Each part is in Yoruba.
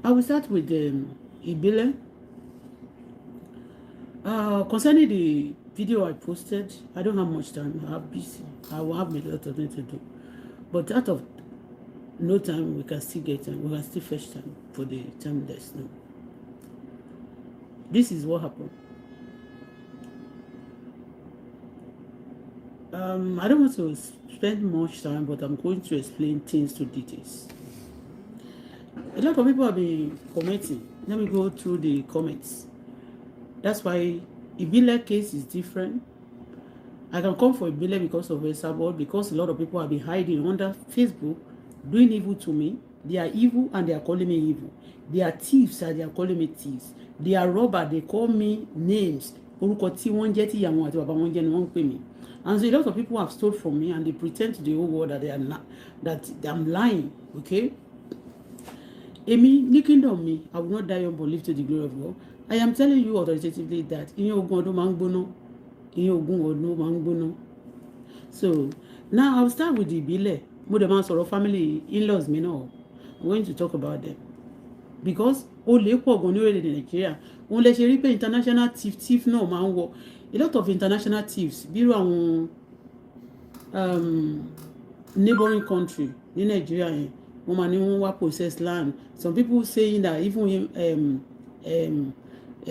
I will start with Ibile. Concerning the video I posted, I don't have much time. I have busy. I will have a lot of things to do. But out of no time, we can still get time. We can still fetch time for the time there's no. This is what happened. I don't want to spend much time, but I'm going to explain things to details. A lot of people have been commenting. Let me go through the comments. That's why Ibile case is different. I can come for Ibile because of Esabod, because a lot of people have been hiding under Facebook, doing evil to me. They are evil and they are calling me evil. They are thieves and they are calling me thieves. They are robber, they call me names. Orúkọ tí wọ́n ń jẹ́, tí ìyá wọn àti bàbá wọn jẹ́ ni wọ́n ń pè mí. And so a lot of people have stole from me and they pretend to the whole world that they are not, that I'm lying, okay? Èmi ní kingdom mi, I will not die young but live to the glory of God. I am telling you authoritatively that ìyẹn ogún ọdún máa ń gbóná. Ìyẹn ogún ọdún máa ń gbóná. So now I will start with the ìbílẹ̀. Mo dẹ̀ máa sọ̀rọ̀ family in-laws mi náà. I'm going to talk about them because olè pọ̀ gan ní orílẹ̀-èdè Nàìjíríà. Òun lè ṣe rí pé international thief thief náà máa ń wọ, a lot of international thieves, bírò àwọn neighboring country ní Nàìjíríà yẹn, wọ́n máa ní wọ́n wá possess land. Some people saying that even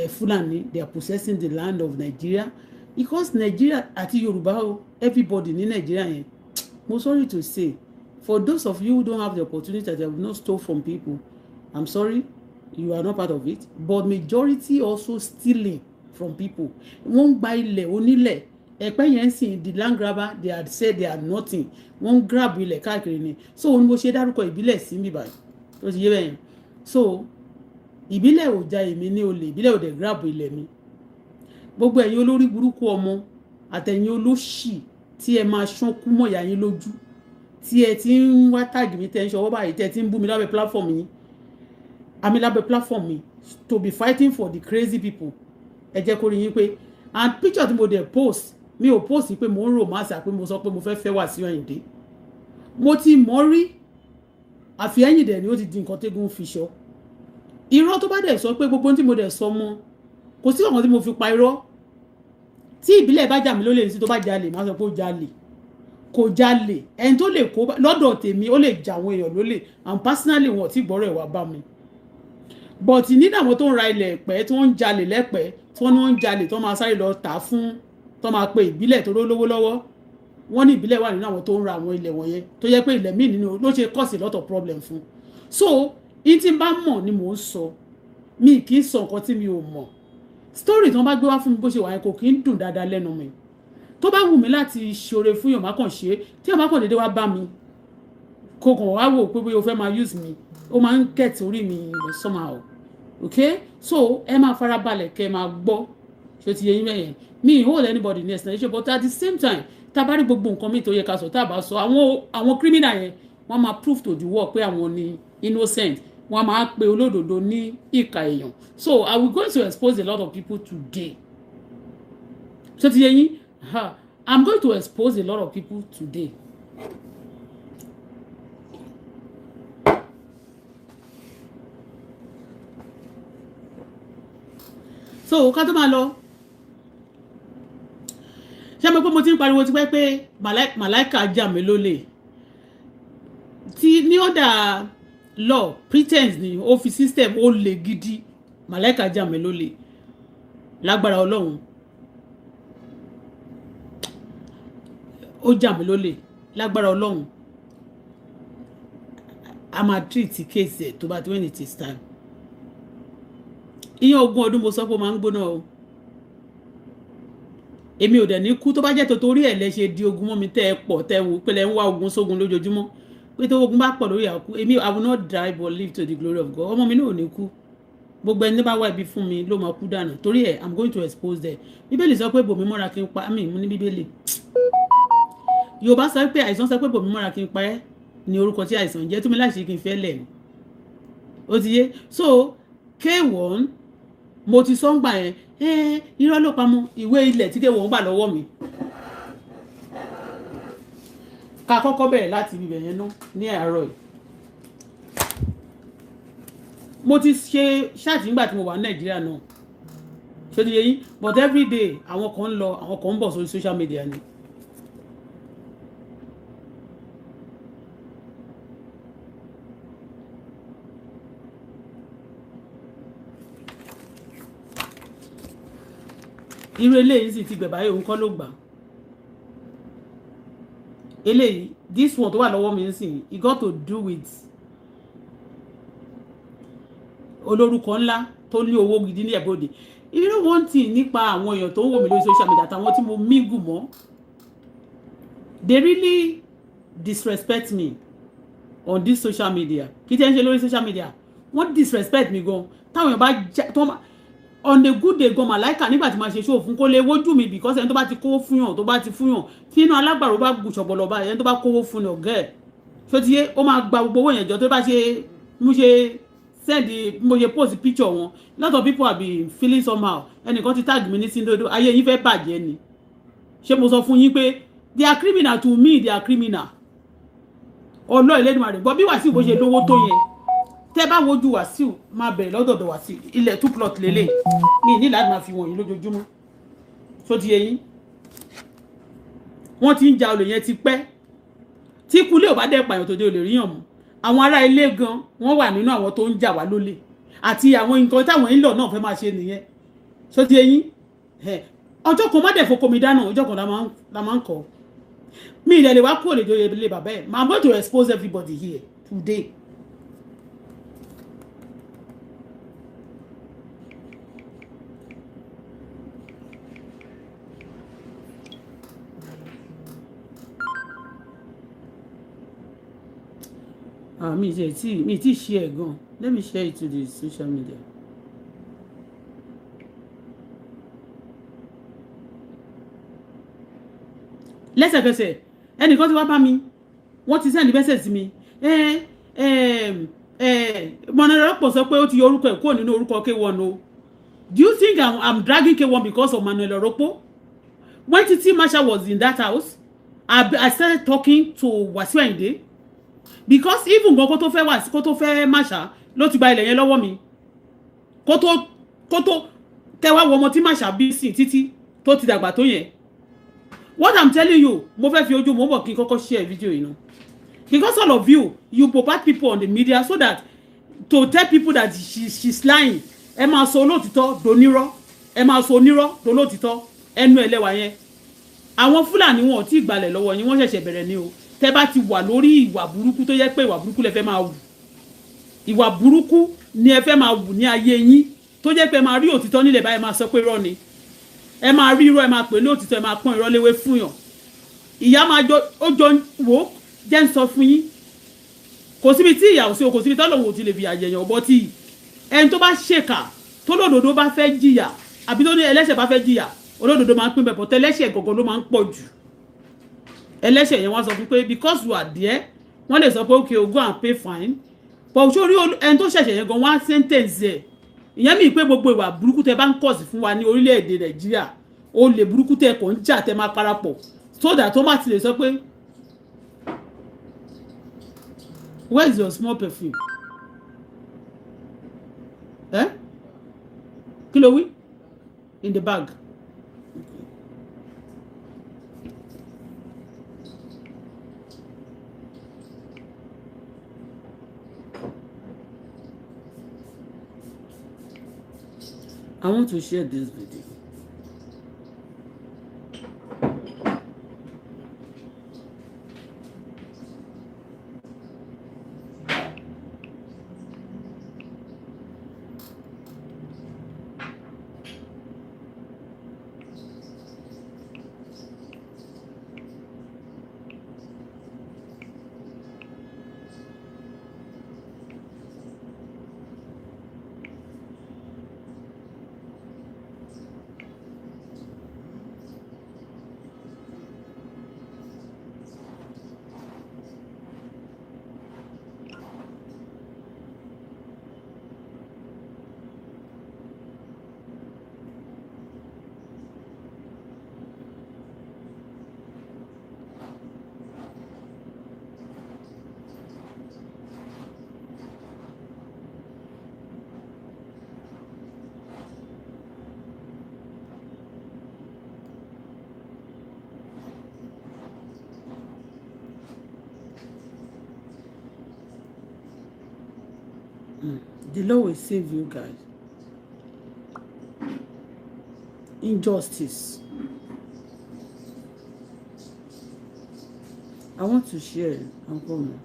Fulani, they are possessing the land of Nigeria, because Nigeria àti Yorùbá o, everybody ní Nigeria yẹn, mo sorry to say, for those of you who don't have the opportunity, that have not stole from people, I'm sorry, you are not part of it, but majority also stealing from people. Wọ́n ń gba ilẹ̀ onílẹ̀. Ẹ̀pẹ́ yẹn ń sìn, the land grabber, they had said they are nothing. Wọ́n ń grab ilẹ̀ káàkiri ni. So òun ni mo ṣe dárúkọ ìbílẹ̀ sí mi báyìí, tó ti yé bẹ́yẹn. So ìbílẹ̀ ò ja èmi ní olè, ìbílẹ̀ ò dẹ̀ grab ilẹ̀ mi. Gbogbo ẹ̀yin olórí burúkú ọmọ àtẹ̀yin olóṣì tí ẹ máa ṣánkú mọ́ ìyá yín lójú, tí ẹ ti ń wá tag mi, tẹ́ ń ṣọwọ́ báyìí, tẹ́ ti ń bú mi lábẹ́ platform yín, àmì lábẹ́ platform mi, to be fighting for the crazy people, ẹ jẹ́ kó rí yín pé, and picture tí mo dẹ̀ post, mi ò post pé mo ń romance, pé mo sọ pé mo fẹ́ fẹ́ Wàsíù Àyìndé. Mo ti mọ̀ rí, àfi ẹ̀yìn dẹ̀ ni ó ti di nǹkan tẹ́gùn fi ṣọ́. Irọ́ tó bá dẹ̀ sọ pé gbogbo tí mo dẹ̀ sọ mọ́, kò sí ọ̀kan tí mo fi pa irọ́. Tí ìbílẹ̀ bá jà mí lólè sí, tó bá jalè, má sọ pé ó jalè, kò jalè. Ẹni tó lè kó lọ́dọ̀ tèmi, ó lè jà àwọn èèyàn lólè, and personally, wọn ò tí gbọ́rọ̀ ẹ̀ wá bá mi. But nínú àwọn tó ń ra ilẹ̀ ẹ̀pẹ́, tí wọ́n ń jalè lẹ́pẹ́, tí wọ́n ní wọ́n ń jalè, tó máa sáré lọ tà á fún, tó máa pe ìbílẹ̀ tó lówó lọ́wọ́, wọ́n ní ìbílẹ̀ wà nínú àwọn tó ń ra àwọn ilẹ̀ wọ̀nyẹn, tó yẹ pé ilẹ̀ míì nínú ló ṣe cause a lot of problem fún. So in tí n bá mọ̀ ni mò ń sọ. Mi kì í sọ nǹkan tí mi ò mọ̀. Story tí wọ́n bá gbé wá fún mi, bó ṣe wà yẹn, kò kì í dùn dáadáa lẹ́nu mi. Tó bá wù mí láti ṣoore fún yàn, má kàn ṣe. Tí yàn má kàn déédéé wá bá mi, kò kàn wá wò pé bóyá o fẹ́ máa use mi, ó máa ń get orí mi somehow, okay? So ẹ máa farabalẹ̀ kẹ́ ẹ máa gbọ́. Ṣé ti yé yín mẹ́yẹn? Mi hold anybody ní explanation, but at the same time, tá a bá rí gbogbo nǹkan mi tó yẹ ká sọ, tá a bá sọ, àwọn criminal yẹn, wọ́n máa prove to the world pé àwọn ni innocent. Wọ́n máa pe olódodo ní ìkà èèyàn. So I will going to expose a lot of people today. Ṣé ti yé yín? I'm going to expose a lot of people today. So ká tó máa lọ, ṣé mo pé mo ti ń pariwo tipẹ́ pé màláìka jà mí lólè, tí ní ọ̀dà law pretense ni ó fi system ó lè gidi. Màláìka jà mí lólè, lágbára Ọlọ́run, ó jà mí lólè, lágbára Ọlọ́run, a máa treat case ẹ̀ tó bá when it is time. Ìyẹn ogún ọdún, mo sọ pé ó máa ń gbóná o. Èmi ò dẹ̀ ní kú. Tó bá jẹ́ torí ẹ̀ lẹ ṣe di ogun mọ́ mi, tẹ́ ẹ pọ̀, tẹ́ ẹ wò pé lẹ ń wá ogun sógun lójoojúmọ́, pé tó ogun bá pọ̀ lórí àkú, èmi, I will not die but live to the glory of God. Ọmọ mi náà ò ní kú. Gbogbo ẹni bá wá ibi fún mi ló máa kú dànù. Torí ẹ̀, I'm going to expose them. Bíbélì sọ pé bòmí mọ́ra kí n pa mí. Mú ní Bíbélì, Yorùbá sọ pé àìsàn sọ pé bòmí mọ́ra kí n pa ẹ́ ní orúkọ tí àìsàn jẹ́, túnmí láṣìí kí n fẹ́ lẹ̀. Ó ti yé. So K1, mo ti sọ ń gbà yẹn, irọ́ ló pamọ́. Ìwé ilẹ̀ tí K1 gbà lọ́wọ́ mi, ká kọ́kọ́ bẹ̀rẹ̀ láti ibẹ̀ yẹn ná ní àárọ̀ yìí. Mo ti ṣe chat nígbà tí mo wà ní Nàìjíríà náà, ṣé ti yé yín? But every day, àwọn kan ń lọ, àwọn kan ń bọ̀ sórí social media ni. Irú eléyìí sì ti gbẹ̀báyé, òun kọ́ ló gbà. Eléyìí, this one tó wà lọ́wọ́ mi nísìnyí, it got to do with olórúkọ ńlá tó ní owó gidi ní ẹ̀bọ̀dé. You know one thing nípa àwọn èèyàn tó ń wò mí lórí social media àtàwọn tí mo mingle mọ́, they really disrespect me on this social media. Kí tẹ́ ń ṣe lórí social media, wọ́n disrespect me gan. Táwọn èèyàn bá já tó on a good day gan, màláìka nígbà tí màá ṣe show fún kó lè wojú mi, because ẹni tó bá ti kówó fún yàn, tó bá ti fún yàn, tí inú alágbàro bá gùn ṣọ̀gbọ̀lọ̀ báyìí, ẹni tó bá kówó fún yàn gẹ́ẹ̀ ṣó ti yé, ó máa gba gbogbo owó yẹn jọ. Tó bá ṣe mú ṣe send, mo ṣe post picture wọn, lot of people have been feeling somehow. Ẹnìkan ti tag mi ní Síndodo, ayé yín fẹ́ bàjẹ́ ni. Ṣé mo sọ fún yín pé they are criminal? To me, they are criminal. Ọlọ́ Ẹlẹ́dùmarè gbọ́. Bí Wàsíù bó ṣe lówó tó yẹn, tẹ́ bá wojú Wàsíù, máa bẹ̀rẹ̀ lọ́dọ̀dọ̀ Wàsíù. Ilẹ̀ two plot lélẹ̀ mi ní láti máa fi wọ̀nyí lójoojúmọ́. Tó ti yẹ yín, wọ́n ti ń ja olè yẹn ti pẹ́. Tí kulé ò bá dẹ̀ pààyàn tó dé, olè ríyàn mú. Àwọn ará ilé gan, wọ́n wà nínú àwọn tó ń jà wá lólè, àti àwọn nǹkan táwọn ń lọ náà fẹ́ máa ṣe nìyẹn. Tó ti yẹ yín, ọjọ́ kan má dẹ̀ fọkọ mi dáná, ọjọ́ kan la máa ń kọ́ mi ilẹ̀ lè wá kúrò lè jọ ilé bàbá ẹ̀. I'm going to expose everybody here today. Ah, mi ti tí mi ti share gan. Let me share it to the social media. Lẹ́sẹ̀kẹsẹ̀, ẹnìkan ti wá bá mi, wọ́n ti send message sí mi. Manuel sọ pé ó ti yọ orúkọ ẹ̀ kúrò nínú orúkọ K1 o. Do you think I'm dragging K1 because of Manuel Oropo? When Titi Masha was in that house, I started talking to Wasiu Ayinde, because even gan kó tó fẹ́ wá, kó tó fẹ́ Masha, ló ti gba ilẹ̀ yẹn lọ́wọ́ mi. Kó tó kẹwàá wo ọmọ tí Masha bí sí títí tó ti dàgbà tó yẹn. What I'm telling you, mo fẹ́ fi ojú mo bọ̀ kí n kọ́kọ́ share video yìí náà, because all of you, you bombard people on the media so that to tell people that she's lying. Ẹ máa sọ olóòtítọ́ donírọ́, ẹ máa sọ onírọ́ dolóòtítọ́. Ẹnu ẹlẹ́wà yẹn, àwọn Fúlàní wọn ò tí ì gbalẹ̀ lọ́wọ́ yín, wọ́n ṣẹ̀ṣẹ̀ bẹ̀rẹ̀ ni o. Tẹ́ bá ti wà lórí ìwà burúkú, tó yẹ pé ìwà burúkú lẹ fẹ́ máa wù, ìwà burúkú ni ẹ fẹ́ máa wù ní ayé yín, tó jẹ́ pé ẹ máa rí òtítọ́ nílẹ̀ báyìí, máa sọ pé irọ́ ni. Ẹ máa rí irọ́, ẹ máa pè ní òtítọ́, ẹ máa pọ́n irọ́ léwé fún yàn. Ìyá máa jọ ó jọ wò ó. Jẹ́ ń sọ fún yín, kò síbi tí ìyà ò sí o, kò síbi tọ́lọ́hun ò ti lè fi àjẹyàn ọ̀bọ tí ẹni tó bá ṣèkà, tó lódodo bá fẹ́ jìyà, àbí tó ní ẹlẹ́ṣẹ̀ bá fẹ́ jìyà, olódodo máa ń pín bẹ́ẹ̀ pọ̀. Tẹ́lẹ́ṣẹ̀ gọ̀gọ̀ ló máa ń pọ̀ jù. Ẹlẹ́ṣẹ̀ yẹn, wọ́n sọ fún pé because you are there, wọ́n lè sọ pé okay o, go and pay fine. But sórí ẹni tó ṣẹ̀ṣẹ̀ yẹn gan, wọ́n á sentence ẹ̀. Ìyẹn mi pé gbogbo ìwà burúkú tẹ bá ń kọ̀sì fún wa ní orílẹ̀-èdè Nàìjíríà, olè burúkú tẹ kò ń jà, tẹ máa parapọ̀ so that tó bá ti lè sọ pé, where is your small perfume? Eh, kí ló wí? In the bag. I want to share this video. The Lord will save you guys. Injustice. I want to share. I'm coming.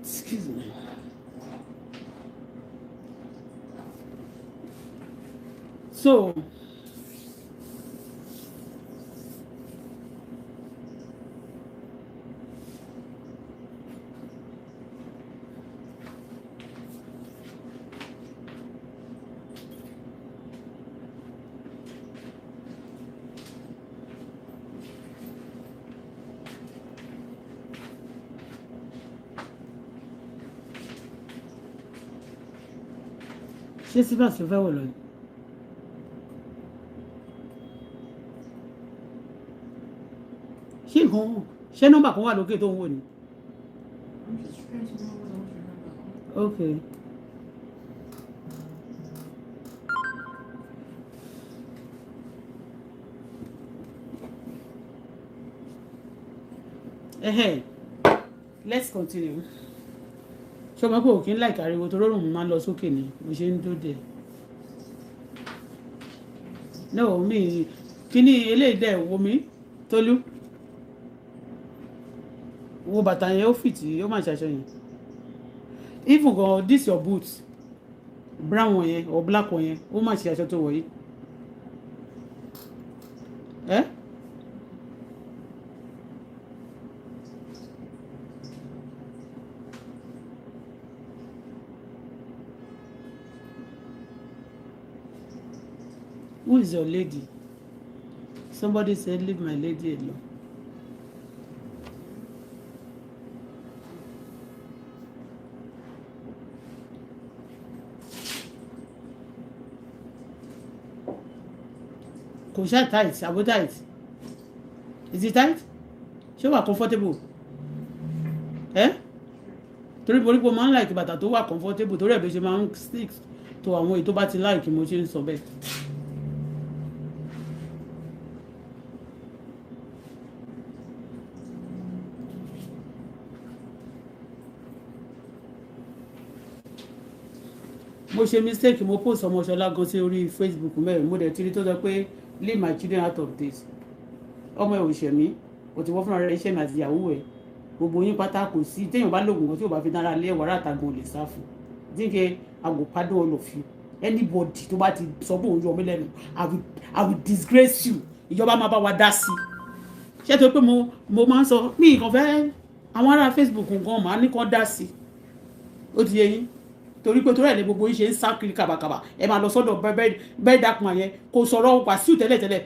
Excuse me. So, ṣé síbàṣì fẹ́ wọ̀ lọ ni? Ṣé nǹkan, ṣé nọ́mbà kan wà lókè tó ń wò ni? I'm just trying to remember what I want to remember. Okay. Ẹhẹ́, let's continue. Ṣé o mọ̀ pé òkè ń láìka ariwo tó rọrùn máa ń lọ sókè ni mo ṣe ń dóde? No, mi kíní eléyìí dẹ̀ wo mi, Tolú. Wo bàtà yẹn, ó fìtì, ó mà ṣaṣọ yẹn. Even gan, this your boots, brown one yẹn or black one yẹn, ó mà ṣe aṣọ tó wọ̀ yìí. Eh? Who is your lady? Somebody said, leave my lady alone. Kò ṣáà tight, àbó tight? Is it tight? Ṣé ó wà comfortable? Ẹ́ torí borípo máa ń like bàtà tó wà comfortable, torí ẹ̀ bí ṣe máa ń stick to àwọn èyí tó bá ti like, mo ṣe ń sọ bẹ́ẹ̀. Mo ṣe mistake, mo post Ọmọṣọlá gan sí orí Facebook mẹ́rin, mo dẹ̀ ti rí tó sọ pé leave my children out of this. Ọmọ ẹ̀ ò ṣẹ̀ mí, kò tí wọ́n fúnra rẹ̀ iṣẹ́ mi àti ìyàwó ẹ̀, gbogbo yín pátá. Kò sí téèyàn bá lóògùn kan tí ò bá fi nára lé wàrà àtàgùn ò lè sá fún. Dínkẹ́, I go pardon all of you. Anybody tó bá ti sọ pé òun yọ mí lẹ́nu, I will disgrace you. Ìjọba máa bá wa dá sí i. Ṣé tó pé mo máa ń sọ mí nǹkan fẹ́ àwọn ará Facebook nǹkan màá ní kán dá sí i. Ó ti yé yín, torí pé torí ẹ̀ ní gbogbo yín ṣe ń sá kiri kàbàkàbà. Ẹ máa lọ sọ́dọ̀ bẹ́ẹ̀ dákun àyẹn. Kò sọ̀rọ̀ Wàsíù tẹ́lẹ̀tẹ́lẹ̀.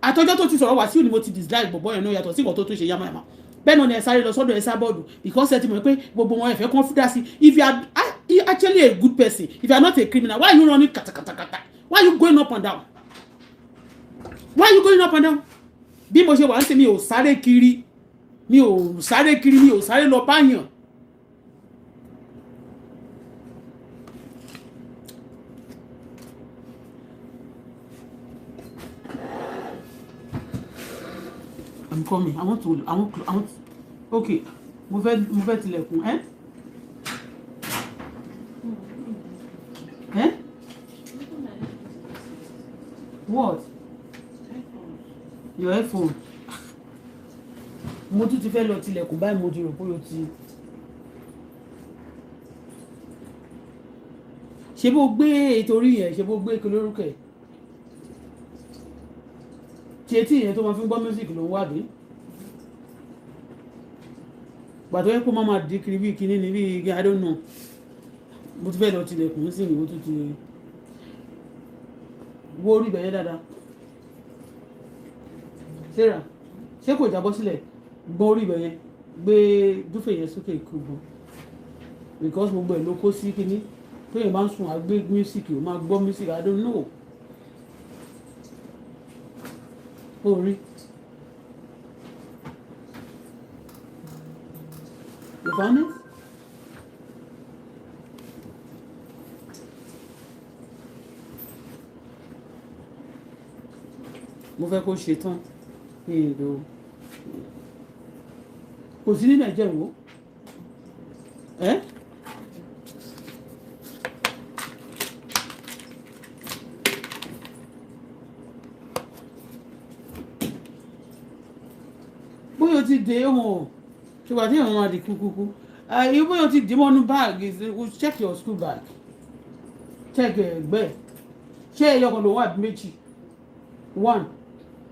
Àtọ́jọ́ tó ti sọ̀rọ̀ Wàsíù ni mo ti dislike bọ̀bọ̀ yẹn náà, yàtọ̀ sí nǹkan tó tún ṣe yamayama bẹ́ẹ̀ náà ni. Ẹ sáré lọ sọ́dọ̀ ẹ sábọ́ọ̀dù because ẹ ti mọ̀ pé gbogbo wọn ẹ̀fẹ́ confidence. If you are actually a good person, if you are not a criminal, why are you running katakata? Why are you going up and down? Why are you going up and down? Bí mo ṣe wà ń sìn, mi ò sáré kiri, mi ò sáré kiri, mi ò sáré lọ báyàn. I'm coming. I want to I want I want okay, mo fẹ́ tilẹ̀kùn ẹ́ ẹ́. What? Your headphone. Mo tún ti fẹ́ lọ tilẹ̀kùn báyìí, mo ti rò pé o ti ṣe bó gbé ètò orí yẹn, ṣe bó gbé kí lórúkọ ẹ̀, tí etí yẹn tó máa fi ń gbọ́ music ló ń wà bí gbàtọ́ yẹ kó má máa di kiri bí kinní ni bí I don't know. Mo ti fẹ́ lọ tilẹ̀kùn sí ni, mo tún ti wo orí ibẹ̀ yẹn dáadáa. Sarah, ṣé kò jábọ́ sílẹ̀? Gbọ́n orí ibẹ̀ yẹn, gbé duvet yẹn sókè kú gan, because gbogbo ẹ̀ ló kó sí kinní. Tóyìn bá ń sùn, á gbé music, ó máa gbọ́ music, I don't know. Ó rí. You found it? Mo fẹ́ kó ṣe tán ní ìlú, kò sí ní Nàìjíríà wò ẹ́. Bóyá o ti dé wọn o, ṣùgbọ́n tí àwọn máa di kúkúkú, bóyá o ti dì mọ́nú báàgì. Check your school bag, check ẹgbẹ́. Ṣé ẹyọ kan ló wà bí méjì? One,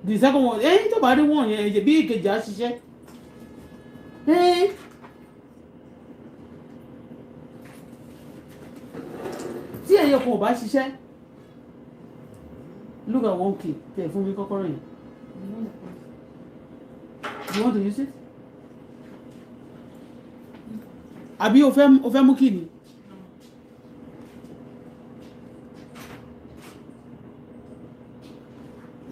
the second one, ẹyin tó bá rí one yẹn, bí ìkejì á ṣiṣẹ́. Tí ẹyọ kan ò bá ṣiṣẹ́, look at one key tẹ̀ fún mi, kọ́kọ́rọ́ yẹn. You want to use it? Àbí o fẹ́ mú kí ni?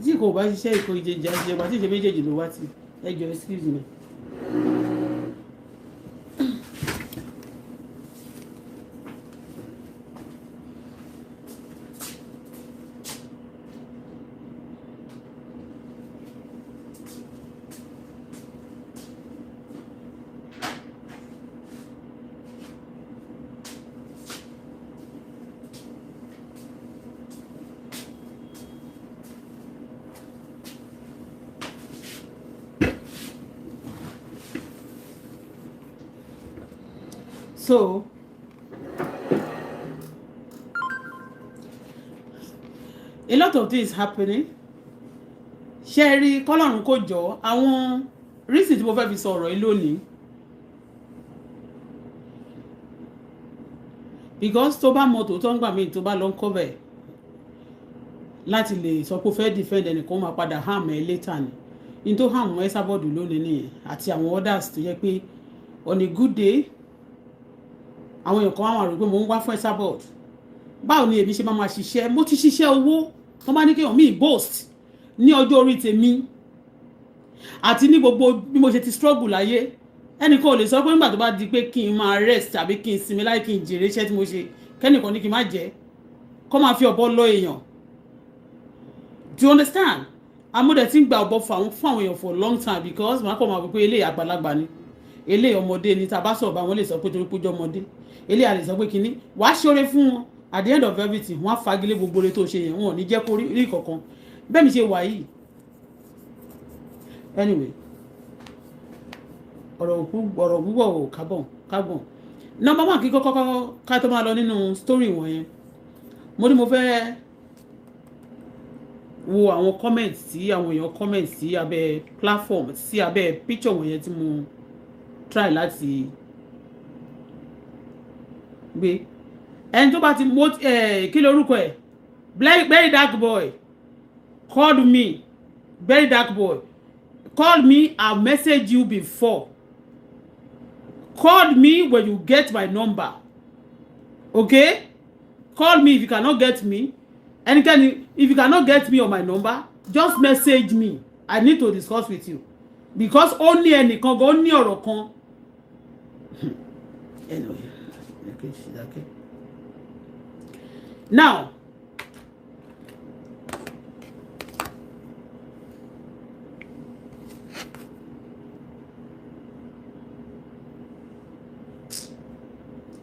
Tí kò bá ṣiṣẹ́, ìkò ìjẹjà ṣiṣẹ́ pàtí ìṣe méjèèjì ló wá tí. Ẹ jọ̀ọ́, excuse me. So a lot of things happening. Ṣe rí, kọ́lọ́run kò jọ àwọn reason tí mo fẹ́ fi sọ̀rọ̀ yìí lónìí, because tó bá mọ tòótọ́ ń gbà míì, tó bá lọ ń cover láti lè sọ pé ó fẹ́ defend ẹnìkan, ó máa padà harm ẹ later ni. Ní tó harm ẹ sábọ̀dù lónìí nìyẹn, àti àwọn others tó yẹ pé on a good day, àwọn èèyàn kan wá rò pé mò ń wá fún Esabod. Báwo ni èmi ṣe máa ma ṣiṣẹ́? Mo ti ṣiṣẹ́ owó wọ́n bá ní kéèyàn míì boast ní ọjọ́ orí tèmi àti ní gbogbo bí mo ṣe ti struggle láyé. Ẹnìkan ò lè sọ pé nígbà tó bá di pé kí n máa rest àbí kí n sinmi láì kí n jèrè iṣẹ́ tí mo ṣe, kẹ́nìkan ní kí n má jẹ́ kó máa fi ọ̀bọ lọ èèyàn. Do you understand? Amúdẹ̀ tí ń gba ọ̀bọ fún àwọn èèyàn for a long time, because màá kọ́ máa wí pé eléyìí àgbàlagbà ni, eléyìí ọmọdé ni. Tá a bá sọ̀rọ̀ bá wọn lè sọ pé torí pé ó jẹ́ ọmọdé, eléyìí a lè sọ pé kínní wàá ṣoore fún wọn. At the end of everything, wọ́n á fagilé gbogbo oore tó ṣe yẹn, wọn ò ní jẹ́ kó rí kankan. Bẹ́ẹ̀ mi ṣe wà yìí. Anyway, ọ̀rọ̀ òkú, ọ̀rọ̀ púpọ̀ ò kábọ̀n kábọ̀n. Number one, kíkọ́ kọ́kọ́ ká tó máa lọ nínú story wọ̀nyẹn, mo ní mo fẹ́ wo àwọn comment tí àwọn èèyàn comment sí abẹ́ platform, sí abẹ́ picture wọ̀nyẹn tí mo try láti gbé. Ẹni tó bá ti mo kí lorúkọ ẹ̀, Very Dark Boy called me. Very Dark Boy called me. I message you before. Call me when you get my number, okay? Call me. If you cannot get me, ẹnikẹ́ni, if you cannot get me on my number, just message me. I need to discuss with you, because ó ní ẹnìkan gan, ó ní ọ̀rọ̀ kan. Anyway, okay. Now,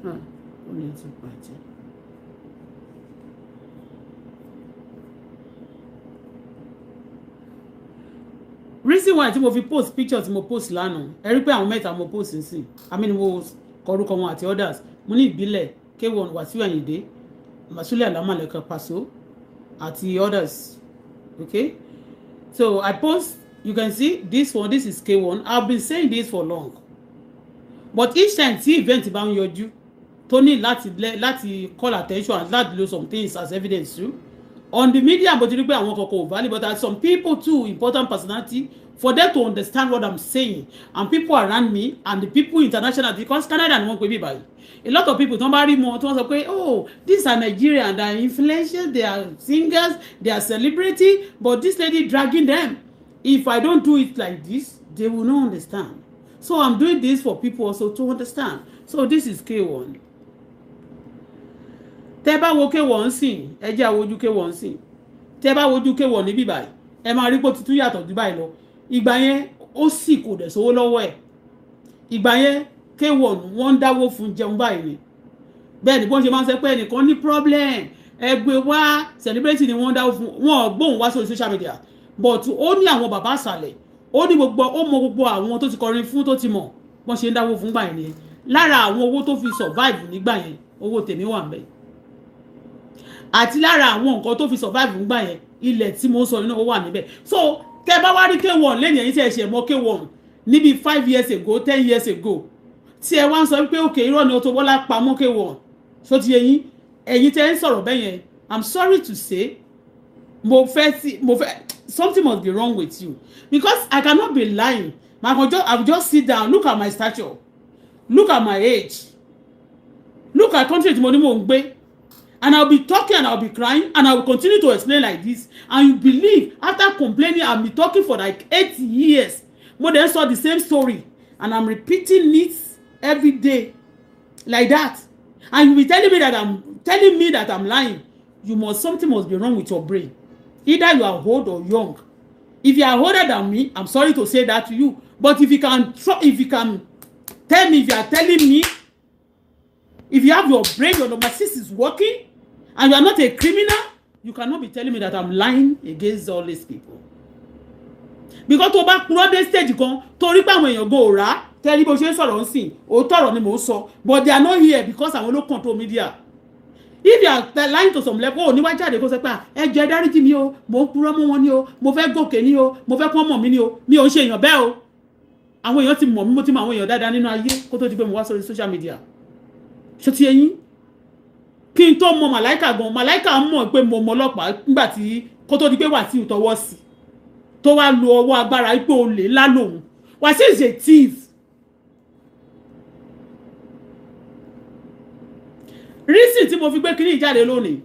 ah, ó ní ti bàjẹ́. Reason Reason why tí mo fi post picture tí mo post lánàá, ẹ rí pé àwọn mẹ́ta mo post nsìn, I mean, mo kọrúkọ wọn àti others. Mo ní ìbílẹ̀ K1, Wàsíù Àyìndé, Masule Alamaleka Paso àti others. Okay, so I post, you can see this one, this is K1. I've been saying this for long, but each time tí event bá ń yọjú tó ní láti call attention and láti lo some things as evidence too on the media, mo ti rí pé àwọn kankan ò valid, but there are some people too, important personality, for them to understand what I'm saying, and people around me and the people international, because Canada ni wọ́n pè mí báyìí. A lot of people tó ń bá rí mọ tí wọ́n sọ pé, "Oh, these are Nigerian, they are influential, they are singers, they are celebrity, but this lady dragging them." If I don't do it like this, they will not understand. So I'm doing this for people also to understand. So this is K1. Tẹ́ bá wo K1 sìn, ẹ jẹ́ àwojú K1 sìn. Tẹ́ bá wojú K1 níbí báyìí, ẹ máa rí pé ó ti tún yàtọ̀ jù báyìí lọ. Ìgbà yẹn ó sì kò dẹ̀ sówó lọ́wọ́ ẹ̀. Ìgbà yẹn K1, wọ́n ń dáwó fún jẹun báyìí ni. Bẹ́ẹ̀ ni bọ́n ṣe máa ń sọ pé ẹnìkan ní problem, ẹgbẹ́ wá celebrity ni wọ́n ń dáwó fún wọn, ò gbóhùn wá sórí social media, but ó ní àwọn bàbá àṣàlẹ̀, ó ní gbogbo, ó mọ gbogbo àwọn tó ti kọrin fún, tó ti mọ̀ bọ́n ṣe ń dáwó fún gbà yẹn nìyẹn. Lára àwọn owó tó fi survive nígbà yẹn, owó tèmi wà ń bẹ̀, àti lára àwọn nǹkan tó fi survive nígbà yẹn, ilẹ̀ tí mo ń sọ nínú ó wà níbẹ̀. So tẹ bá wá rí K1 lẹ́yìn, ẹ̀yìn tí ẹ ṣe mọ́ K1 níbi 5 years ago, 10 years ago, tí ẹ wá ń sọ wípé òkè irọ́ ni Auto Bola pamọ́ K1, ṣó ti yé yín? Ẹ̀yin tẹ́ ń sọ̀rọ̀ bẹ́ẹ̀ yẹn, I'm sorry to say, mo fẹ́ sí mo fẹ́, something must be wrong with you, because I cannot be lying. Ma kan just, I will just sit down, look at my stature, look at my age, look at country tí mo ní mò ń gbé, and I will be talking and I will be crying and I will continue to explain like this, and you believe after complaining? I been talking for like 8 years. Mo dẹ̀ sọ the same story and I'm repeating it every day like that, and you be telling me that I'm telling me that I'm lying. You must, something must be wrong with your brain. Either you are old or young. If you are older than me, I'm sorry to say that to you, but if you can, if you can tell me, if you are telling me, if you have your brain, your number six is working, and you are not a criminal, you cannot be telling me that I'm lying against all these people, because tó bá purọ́ dé stage kan, torí pé àwọn èèyàn go rà tẹ́lí bó ṣe ń sọ̀rọ̀ ń sìn, òótọ́ ọ̀rọ̀ ni mò ń sọ, but they are not here because àwọn ló control media. If you are lying to some level, ò ní wá jáde kó sọ pé, "Ẹ jọ̀ọ́, ẹ dáríjì mi o, mò ń purọ́ mọ́ wọn ni o, mo fẹ́ gòkè ni o, mo fẹ́ kọ́ mọ̀ mí ni o." Mi ò ń ṣe èèyàn bẹ́ẹ̀ o. Àwọn èèyàn ti mọ̀ mí, mo ti mọ àwọn èèyàn dáadáa nínú ayé kó tó di pé mo wá sórí social media. Ṣó ti eyín kí n tó mọ màláìkà gan, màláìkà mọ̀ pé mo mọ ọlọ́pàá nígbà tí kó tó di pé Wàsíù tọwọ́ sí, tó wá lo ọwọ́ agbára pé olè ńlá lòun. Wàsíù is a thief. Reason tí mo fi gbé kíní ìjáde lónìí,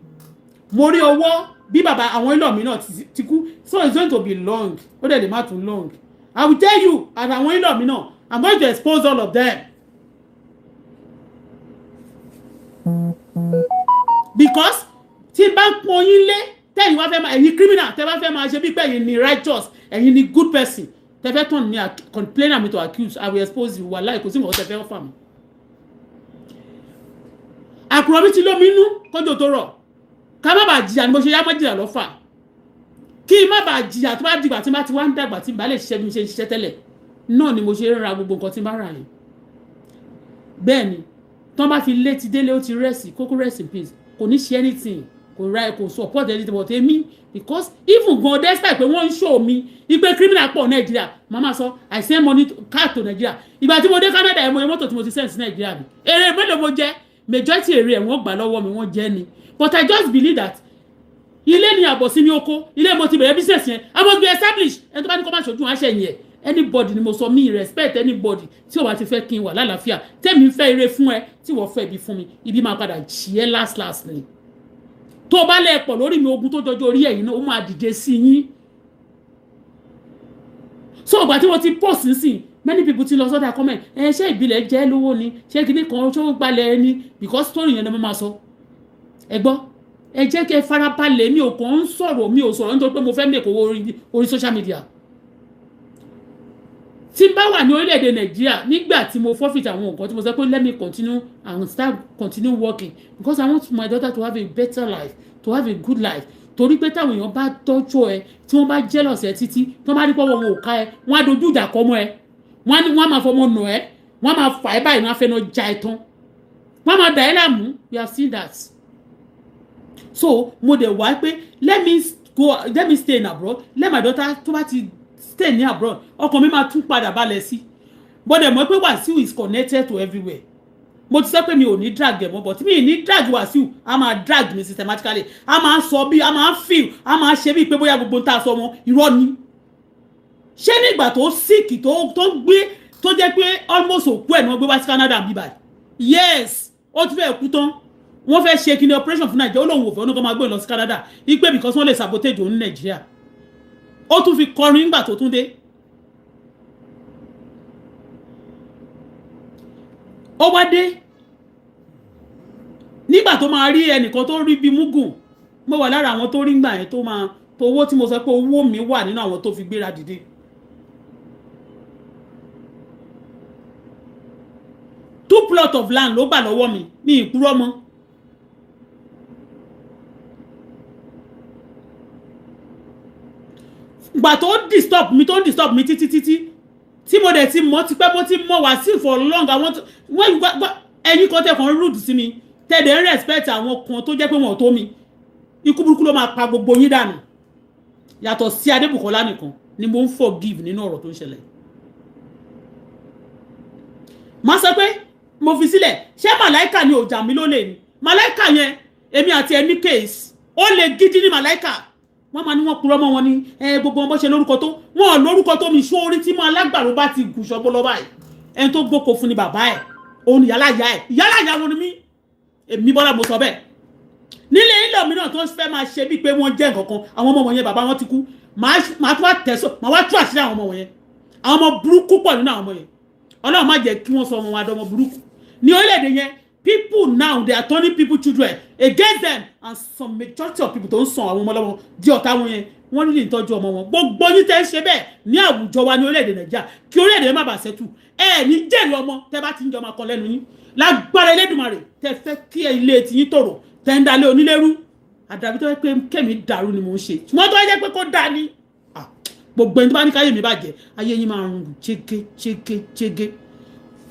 mo rí ọwọ́ bí bàbá àwọn ilé mi náà ti kú, so it's going to be long. Ó dẹ̀ lè má tún long. I will tell you, and àwọn ilé mi náà, I'm going to expose all of them, because tí n bá ń pọn yín lé, tẹ́yìn wá fẹ́ máa, ẹ̀yin criminal, tẹ́ bá fẹ́ máa ṣe bí pé ẹ̀yin ni righteous, ẹ̀yin ni good person, tẹ́ fẹ́ turn me complainer me to accuse, I will expose you. Wàláì, kò sí nǹkan tẹ́ fẹ́ fà mí. Àkùrọ̀ mi ti lómi inú kójò tó rọ̀. Ká má bàa jìyà ni mo ṣe yá mọ́ jìyà lọ́fà, kí n má bàa jìyà tó bá dìgbà tí n bá ti wá ń dàgbà, tí n bá lè ṣiṣẹ́ bí mo ṣe ń ṣiṣẹ́ tẹ́lẹ̀ náà ni mo ṣe ń ra gbogbo nǹkan tí n bá rà yẹn. Bẹ́ẹ̀ ni tọ́n bá fi lé ti délé, ó ti rest, kókó rest in peace, kò ní ṣe anything, kò ra, kò support anything, but èmi, because even gan despite pé wọ́n ń show mi ipe criminal pọ̀ Nàìjíríà, màmá sọ I send money to, card to Nigeria. Ìgbà tí mo dé Canada, ẹ̀ mo yẹ mọ́tò tí mo ti send sí Nàìjíríà mi, èrè mélòó mo jẹ́? Majority èrè ẹ̀ wọ́n gbà lọ́wọ́ mi, wọ́n jẹ́ ni. But I just believe that ilé ni àbọ̀ sí mi oko, ilé mo ti bẹ̀rẹ̀ business yẹn, I must be established. Ẹni tó bá ní kó má ṣojú wọn, aṣẹ yẹn. Anybody ni mo sọ, mi respect anybody tí o bá ti fẹ́ kí n wà lálàáfíà. Tẹ́mi fẹ́ ire fún ẹ, tí wọ́n fẹ́ ibi fún mi, ibi máa padà jí ẹ last last ni. Tó o bá lẹ̀ pọ̀ lórí mi, ogun tó jọjọ orí ẹ̀yìn náà, ó máa dìde sí yín. So ìgbà tí mo ti post nísìn, many people ti lọ sọ́dà comment, ẹ ṣé ìbílẹ̀ jẹ́ lówó ni, ṣé kíní kan ṣó gbalẹ̀ ẹni, because story yẹn ni mo máa sọ. Ẹ gbọ́, ẹ jẹ́ kí ẹ farabalẹ̀. Mi ò kàn ń sọ̀rọ̀, mi ò sọ̀rọ̀ nítorí pé mo fẹ́ make owó orí social media. Tí n bá wà ní orílẹ̀-èdè Nàìjíríà nígbà tí mo forfeit àwọn nǹkan tí mo sọ pé let me continue and start continue working, because I want my daughter to have a better life, to have a good life, Torí pé táwọn èèyàn bá tọ́jú ẹ, tí wọ́n bá jealous ẹ títí, tí wọ́n bá rí pọ́wọ́ wọn ò ká ẹ, wọ́n á dojú ìjà kọ mọ́ ẹ, wọ́n á ní wọ́n á máa fọmọ nà ẹ, wọ́n á máa fà ẹ́ báyìí, wọ́n á fẹ́ náà já ẹ tán, wọ́n á máa dà ẹ́ láàmú. We have seen that. So mo dẹ̀ wá pé let me go, let me stay in abroad, let my daughter tó bá ti stay ní abroad, ọkàn mi máa tún padà balẹ̀ sí. Mo dẹ̀ mọ̀ pé Wàsíù is connected to everywhere. Mo ti sọ pé mi ò ní drag ẹ̀ mọ́, but mi ì ní drag Wàsíù, a máa drag mi systematically, a máa sọ bí a máa feel, a máa ṣe bíi pé bóyá gbogbo ń tà sọ wọn irọ́ ni. Ṣé nígbà tó sick, tó gbé, tó jẹ́ pé almost òkú ẹ̀ ní wọ́n gbé wá sí Canada bíbá? Yes, ó ti fẹ́ kú tán. Wọ́n fẹ́ ṣe kí ni operation fún Nàìjíríà, ó lóun ò fẹ́, ó ní kó máa gbé lọ sí Canada ipe because wọ́n lè sabotage òun ní Nàìjíríà. Ó tún fi kọrin nígbà tó tún dé. Ó wá dé nígbà tó máa rí ẹnìkan tó rí bí mugun. Mo wà lára àwọn tó rí ngbà yẹn tó máa tó owó tí mo sọ pé owó mi wà nínú àwọn tó fi gbéra dìde. Two plot of land ló gbà lọ́wọ́ mi ní ìkúrọ́ mọ́. Gbà tó disturb mi, tó disturb mi títí títí tí mo dẹ̀ ti mọ̀ tipẹ́, mo ti mọ̀ Wàsíù for long. Àwọn wọ́n ẹ̀yin kan tẹ̀ kàn rude sí mi, tẹ̀dẹ̀ ń respect àwọn kan tó jẹ́ pé wọ́n ò tó mi. Ikú burúkú ló máa pa gbogbo yín dànù. Yàtọ̀ sí Adébùkọ́lá nìkan ni mo ń forgive nínú ọ̀rọ̀ tó ń ṣẹlẹ̀. Má sọ pé mo fi sílẹ̀. Ṣé màláìkà ni òjà mi ló lè ní màláìkà yẹn? Èmi àti ẹni case ó lè gidi ní màláìkà. Wọ́n máa ní wọ́n purọ́ mọ́ wọn ní ẹ gbogbo wọn bó ṣe lórúkọ tó, wọn ò lórúkọ tó mi. Ṣó orí tí mo alágbàro bá ti gùn ṣọgbọ́n lọ báyìí, ẹni tó gbóko fún ni bàbá ẹ̀, òun ni yálà ìyá ẹ̀, yálà ìyá wọn ni mí. Èmi Bọ́lá mo sọ bẹ́ẹ̀. Nílé ilé mi náà tó fẹ́ máa ṣe bíi pé wọ́n jẹ́ nǹkan kan, àwọn ọmọ wọn yẹn bàbá wọn ti kú. Màá tún wá tẹ̀sọ́, màá wá tú àṣírí àwọn ọmọ wọn yẹn. Àwọn ọmọ burúkú pọ̀ nínú àwọn ọmọ yẹn. Ọlọ́run má jẹ́ kí wọ́n sọ ọmọ wọn adọmọ burúkú ní orílẹ̀-èdè yẹn. People now, they are turning people children against them, and some majority of people tó ń sàn àwọn ọmọ ọlọ́mọ di ọ̀tá wọn yẹn, wọ́n nílò ìtọ́jú ọmọ wọn. Gbogbo yín tẹ́ ń ṣe bẹ́ẹ̀ ní àwùjọ wa ní orílẹ̀-èdè Nàìjíríà, kí orílẹ̀-èdè má bàa ṣẹ́tù. Ẹ ní jẹ́rìí ọmọ tẹ́ bá ti ń jọ máa kọ lẹ́nu yín. Lágbára Elédùmarè, tẹ́ fẹ́ kí ilé tiyín tòrò, tẹ́ ń dalé onílérú. Àdàbí tó yẹ pé kẹ́mi dàrú ni mò ń ṣe, ṣùgbọ́n tó yẹ pé kó dà ní gbogbo ẹni tó bá ní káyé mi bàjẹ́, ayé yín máa rùn jégé jégé jégé.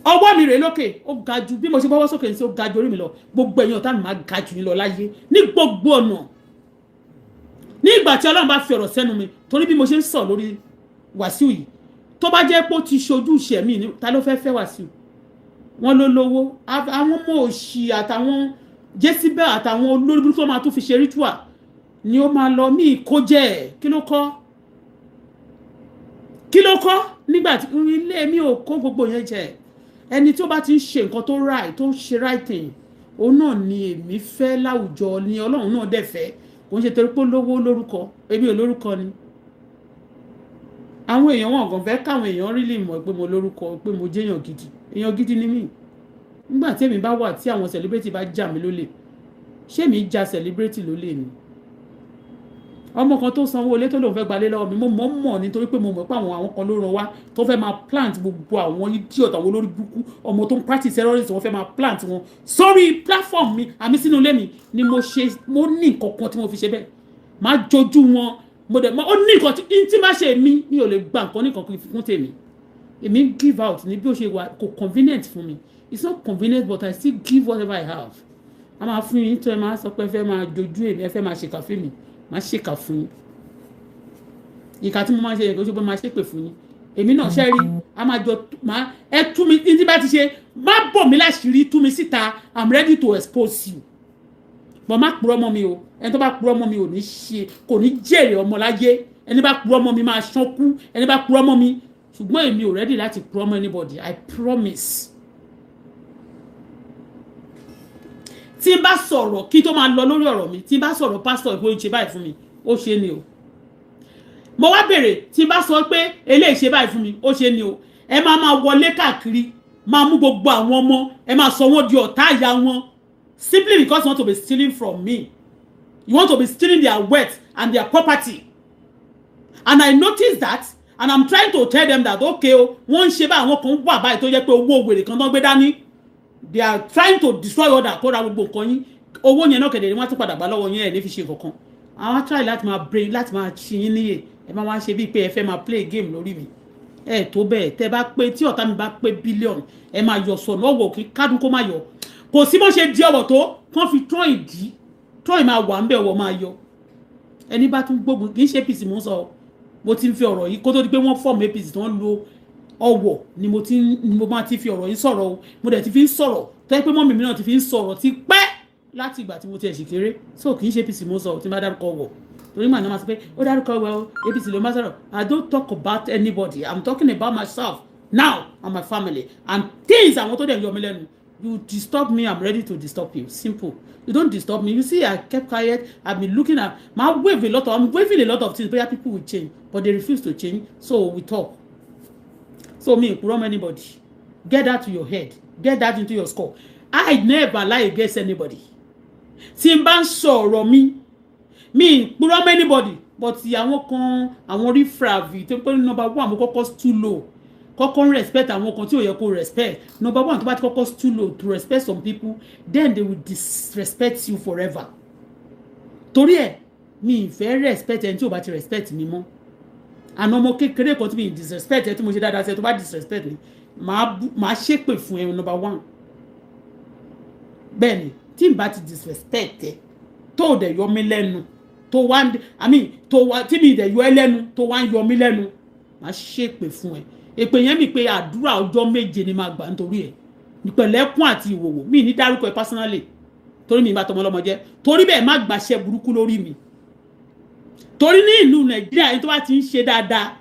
Ọwọ́ mi rèé lókè, ó ga ju bí mo ṣe bọ́wọ́ sókè ní sí, ó ga ju orí mi lọ. Gbogbo ẹ̀yin ọ̀tá mi máa ga jù yín lọ láyé ní gbogbo ọ̀nà. Ní ìgbà tí Ọlọ́run bá fi ọ̀rọ̀ sẹ́nu mi, torí bí mo ṣe ń sọ lórí Wàsíù yìí, tó bá jẹ́ pé ó ti ṣojú ìṣẹ́ mi, ta ló fẹ́ fẹ́ Wàsíù? Wọ́n ló lówó. Àwọn ọmọ òṣì àtàwọn Jésíbẹ̀ àtàwọn olórí burúkú tó máa tún fi ṣe ritual ni ó máa lọ mí kó jẹ́. Kí ló kọ́? Kí ló kọ́ nígbà tí ilé mi ò kó gbogbo yẹn jẹ? Ẹni tó bá ti ń ṣe nǹkan tó right, tó ń ṣe right thing, òun náà ni èmi fẹ́ láwùjọ, ni Ọlọ́run náà dẹ̀ fẹ́. Kò ń ṣe torí pé lówó lórúkọ. Èmi ò lórúkọ ni. Àwọn èèyàn wọn kàn fẹ́ káwọn èèyàn rí lè mọ̀ pé mo lórúkọ, pé mo jẹ́yàn gidi. Èèyàn gidi ni mí. Nígbà tí èmi bá wà tí àwọn celebrity bá jà mí lólè, ṣé mi ja celebrity lólè ni? Ọmọ kan tó sanwó ilé tó lòun fẹ́ gbalé lọ́wọ́ mi, mo mọ̀ mọ̀ nítorí pé mo mọ̀ pé àwọn kan ló ràn wá tó fẹ́ máa plant gbogbo àwọn idiot, àwọn olórí burúkú ọmọ tó ń practice terrorist, wọ́n fẹ́ máa plant wọn sórí platform mi àmì sínú ilé mi ni mo ṣe. Mo ní nǹkan kan tí mo fi ṣe bẹ́ẹ̀, máa jojú wọn. Mo dẹ̀ ó ní nǹkan tí má ṣe mí, mi ò lè gba nǹkan ní nǹkan fún tèmi. Èmi give out ní bí ó ṣe wà, kò convenient fún mi. It's not convenient, but I still give whatever I have. A máa fún yín tó ẹ máa sọ pé ẹ fẹ́ máa jojú èmi, ẹ fẹ́ máa ṣèkà fún mi, máa ṣèkà fún yín. Ìkà tí mo máa ṣe yẹn kò ṣe pé máa ṣèpè fún yín. Èmi náà ṣe rí, a máa jọ máa ẹ tú mi ní tí bá ti ṣe má bọ̀ mí láṣìírí, tú mi síta. I'm ready to expose you, but má purọ́ mọ́ mi o. Ẹni tó bá purọ́ mọ́ mi ò ní ṣe, kò ní jèrè ọmọ láyé. Ẹni bá purọ́ mọ́ mi máa ṣánkú, ẹni bá purọ́ mọ́ mi. Ṣùgbọ́n èmi ò ready láti purọ́ mọ́ anybody, I promise. Tí n bá sọ̀rọ̀ kí tó máa lọ lórí ọ̀rọ̀ mi, tí n bá sọ̀rọ̀ pásítọ̀ ìpò ìṣe báyìí fún mi, ó ṣe ni o. Mo wá bèrè, tí n bá sọ pé eléyìí ṣe báyìí fún mi, ó ṣe ni o. Ẹ máa máa wọlé káàkiri, máa mú gbogbo àwọn ọmọ, ẹ máa sọ wọ́n di ọ̀tá ìyá wọn, simply because you want to be stealing from me. You want to be stealing their wealth and their property. And I notice that, and I'm trying to tell them that okay o, wọ́n ń ṣe báyìí, àwọn kan wà báyìí tó jẹ́ pé owó wèrè kan tó ń gbé dání, they are trying to destroy other, kó ra gbogbo nǹkan yín. Owó yẹn náà kẹ̀dẹ̀ ni wọ́n tún padà gbà lọ́wọ́ yín, ẹ̀ ní fi ṣe nǹkan kan. Àwọn try láti máa brain, láti máa ṣí yín níyè. Ẹ máa wá ṣe bíi pé ẹ fẹ́ máa play game lórí mi. Ẹ tó bẹ́ẹ̀, tẹ́ bá pé tí ọ̀tá mi bá pé bílíọ̀nù, ẹ máa yọ sọ̀nù. Ọ̀wọ̀ kí kádùn kó má yọ. Kò sí bó ṣe di ọ̀wọ̀ tó kán fi tán ìdí tán ì máa wà ń bẹ̀, ọ̀wọ̀ máa yọ. Ẹni bá tún gbógun, kì í ṣe APC mò ń sọ. Mo ti ń fi ọ̀rọ̀ yìí kó tó di pé wọ́n form APC tí wọ́n lo ọ̀wọ̀ ni mo ti ni mo máa ti fi ọ̀rọ̀ yìí sọ̀rọ̀ o. Mo dẹ̀ ti fi ń sọ̀rọ̀ tó yẹ pé mummy mi náà ti fi ń sọ̀rọ̀ ti pẹ́ láti ìgbà tí mo ti ẹ̀ sì kéré. So kì í ṣe APC mo sọ tí n bá dárúkọ ọ̀wọ̀, torí màá náà máa sọ pé ó dárúkọ ọ̀wọ̀ o, APC ló máa sọ̀rọ̀. I don't talk about anybody. I'm talking about myself now and my family and things. Àwọn tó dẹ̀ yọ mí lẹ́nu, you disturb me, I'm ready to disturb you. Simple. You don't disturb me. You see, I kept quiet. I've been looking at my wave a lot of I'm waving a lot of things, but people will change, but they refuse to change. So we talk. So me purọ́ mọ́ anybody. Get that to your head, get that into your skull. I never lie against anybody. Tí n bá ń sọ̀rọ̀ mi, mi purọ́ mọ́ anybody, but àwọn kan, àwọn riffraff tó pé number one, mo kọ́kọ́ too low, kọ́kọ́ respect àwọn kan tí ò yẹ kó respect. Number one, tó bá ti kọ́kọ́ too low to respect some people, then they will disrespect you forever. Torí ẹ̀, mi ì fẹ́ respect ẹni tí ò bá ti respect mi mọ́. Àná ọmọ kékeré kan tí mi disrespect ẹ, tí mo ṣe dáadáa sí ẹ, tó bá disrespect mi, màá ṣépè fún ẹ. Number one, bẹ́ẹ̀ ni. Tí n bá ti disrespect ẹ, tó o dẹ̀ yọ mí lẹ́nu, tó wá, I mean, tó wá tí mi dẹ̀ yọ ẹ lẹ́nu, tó wá ń yọ mí lẹ́nu, màá ṣépè fún ẹ. Èpè yẹn mi pé àdúrà ọjọ́ 7 ni máa gbà nítorí ẹ, ìpẹ̀lẹ́kùn àti ìwòwò. Mi ní dárúkọ ẹ personally, torí mi bá tọmọ ọlọ́mọ jẹ́. Torí bẹ́ẹ̀, má gbàṣẹ burúkú lórí mi, torí ní ìlú Nàìjíríà, ẹni tó bá ti ń ṣe dáadáa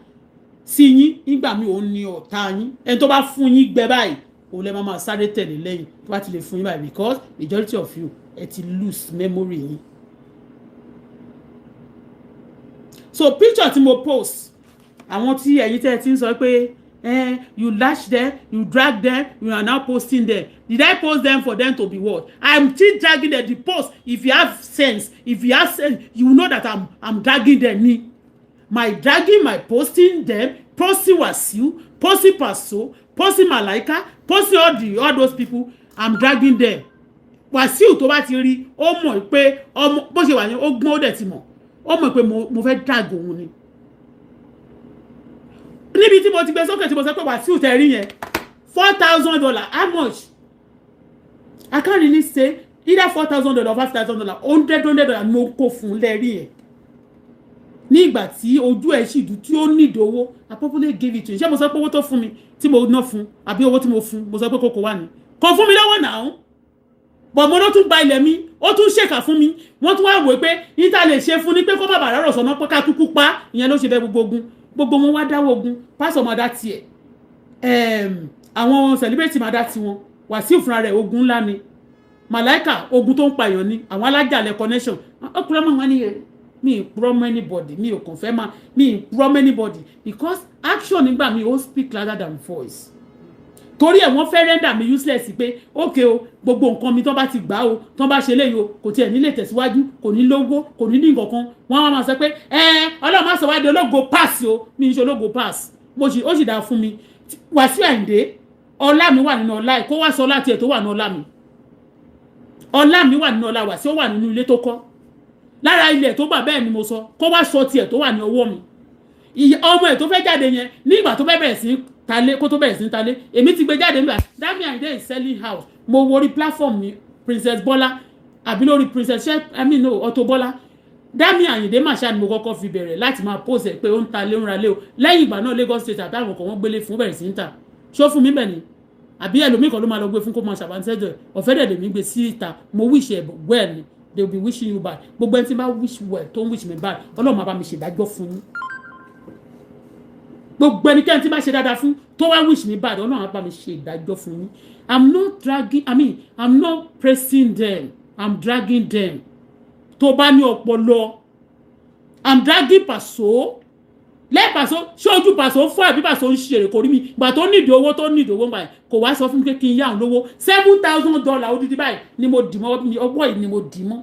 sí yín nígbà mi, òun ni ọ̀tá yín. Ẹni tó bá fún yín gbẹ báyìí, òun lè máa sáré tẹ̀lé lẹ́yìn tó bá ti lè fún yín báyìí, because majority of you, ẹ ti lose memory yín. So picture tí mo post, àwọn tí ẹ̀yin tẹ́ ẹ ti ń sọ pé you lash them, you drag them, you are now posting them. Did I post them for them to be what? I'm still dragging them. The post, if you have sense, if you have sense, you know that I'm dragging them ni. My dragging, my posting them, posting Wasiu, posting Paso, posting Malaika, posting all those people, I'm dragging them. Wasiu, tó bá ti rí, ó mọ̀ pé ọmọ bó ṣe wà ní, ó gbọ́n, ó dẹ̀ ti mọ̀, ó mọ̀ pé mo fẹ́ drag òun ni. Níbi tí mo ti gbé sókè, tí mo sọ pé Wàsíù tẹ rí yẹn, $4,000. How much? I can't really say, either $4,000 or $5,000. Hundred hundred dollar ni mo kó fún lẹ́rí yẹn ní ìgbà tí ojú ẹ̀ sì dùn, tí ó nídìí owó. I probably give it to you. Ṣé mo sọ pé owó tó fún mi tí mo ná fún, àbí owó tí mo fún, mo sọ pé kókó wà ní kò fún mi lọ́wọ́ náà? Bọ̀ mo ló tún gba ilẹ̀ mi, ó tún ṣèkà fún mi. Wọ́n tún wá wò pé níta lè ṣe fún ni pé kó bàbà rárọ̀ sọ̀nà, pé ká kúkú pa. Ìyẹn ló ṣe bẹ́ẹ̀. Gbogbo ogun, gbogbo wọn wá dáwọ́ ogun. Pásọ̀ máa dá tiẹ̀, àwọn celebrity máa dá tiwọn. Wàsíù fúnra rẹ̀, ogun ńlá ni. Màláìkà, ogun tó ń pa èèyàn ni. Àwọn alájàlẹ̀ connection, ọkùnrin ọmọ wọn ni. Mi ì purọ́ mọ́ anybody. Mi ò kàn fẹ́ máa, mi ì purọ́ mọ́ anybody, because action nígbà mi ó speak louder than voice. Torí ẹ̀, wọ́n fẹ́ render mi useless pé okay o, gbogbo nǹkan mi tó bá ti gbà o, tó bá ṣe léyìí o, kò tiẹ̀ ní lè tẹ̀síwájú, kò ní lówó, kò ní ní nǹkan kan. Wọ́n á máa sọ pé ẹ Ọlọ́run má sọ wá di ológo pass o. Mi ń ṣe ológo pass. Mo sì, ó sì dáa fún mi. Wàsíù Àyìndé, ọlá mi wà nínú ọlá ẹ̀. Kó wá sọ ọlá tiẹ̀ tó wà nínú ọlá mi. Ọlá mi wà nínú ọlá Wàsíù, ó wà nínú ilé tó kọ́, lára ilẹ̀ tó gbà. Bẹ́ẹ̀ ni mo sọ. Kó wá sọ tiẹ̀ tó wà ní ọwọ́ mi. Ọmọ ẹ̀ tó fẹ́ jáde yẹn, ní ìgbà tó fẹ́ bẹ̀rẹ̀ sí talé, kó tó bẹ̀rẹ̀ sí talé, èmi ti gbé jáde nígbà Dami Ayinde is selling house. Mo wo orí platform mi, Princess Bola, àbí lórí Princess, I mean, no, Auto Bola. Dami Ayinde Marshal ni mo kọ́kọ́ fi bẹ̀rẹ̀ láti máa post ẹ̀ pé ó ń talé, ń ralé o. Lẹ́yìn ìgbà náà, Lagos State àbí àwọn kan, wọ́n gbélé fún, bẹ̀rẹ̀ sí ń tà. Ṣó fún mi bẹ̀ ni, àbí ẹlòmíì kan ló máa lọ gbé fún, kó máa ṣàbánsẹ́jọ ẹ̀? Ọ̀fẹ́ dẹ̀ lèmi gbé sí ìta. Mo wish ẹ̀ well ni, they will be wishing you bad. Gbogbo ẹni tí bá wish well, tó ń wish me bad, Ọlọ́run máa bá mi ṣèdájọ́ fún yín. Gbogbo ẹnikẹ́ni tí bá ṣe dáadáa fún, tó wá wish me bad, Ọlọ́run á bá mi ṣe ìdájọ́ fún yín. I'm not dragging, I mean, I'm not praising them, I'm dragging them. Tó bá ní ọpọlọ, I'm dragging Paso lẹ́yìn Paso. Ṣé ojú Paso fún, àbí Paso ń ṣeré kò rí mi? Ìgbà tó nídìí owó, tó nídìí owó báyìí, kò wá sọ fún mi pé kí n yá òun lówó. $7,000 odidi báyìí ni mo dì mọ́ ọwọ́ yìí, ni mo dì mọ́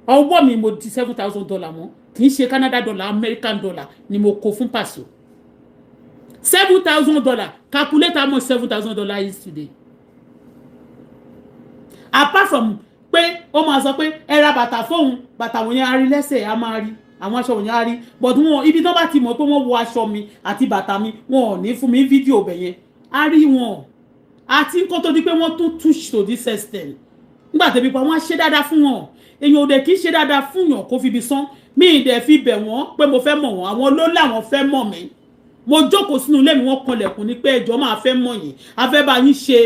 ọwọ́ mi. Mo di $7,000 mọ́. Kì í ṣe Canada dollar, American dollar ni mo kó fún Paso. $7,000. Calculate how much $7,000 is today. Apart from Pé ó máa sọ pé ẹ ra bàtà fóun, bàtà wọ̀nyẹn á rí lẹ́sẹ̀, á máa rí àwọn aṣọ wọ̀nyẹn á rí, but wọn ibi tó bá ti mọ̀ pé wọ́n wọ aṣọ mi àti bàtà mi, wọn ò ní fún mi fídíò bẹ̀ yẹn, á rí wọn. Àti kó tó di pé wọ́n tún touch to this extent, nígbà tẹ̀bí pa wọ́n á ṣe dáadáa fún wọn. Èèyàn ò dẹ̀ kì í ṣe dáadáa fún yàn kó fi ibi sán. Mi ì dẹ̀ fi bẹ̀ wọ́n pé mo fẹ́ mọ̀ wọ́n. Àwọn ló láwọn fẹ́ mọ̀ mí. Mo jókòó sínú ilé mi, wọ́n kanlẹ̀kùn ní pé ẹjọ́ máa fẹ́ mọ̀ yín, a fẹ́ bá yín ṣe.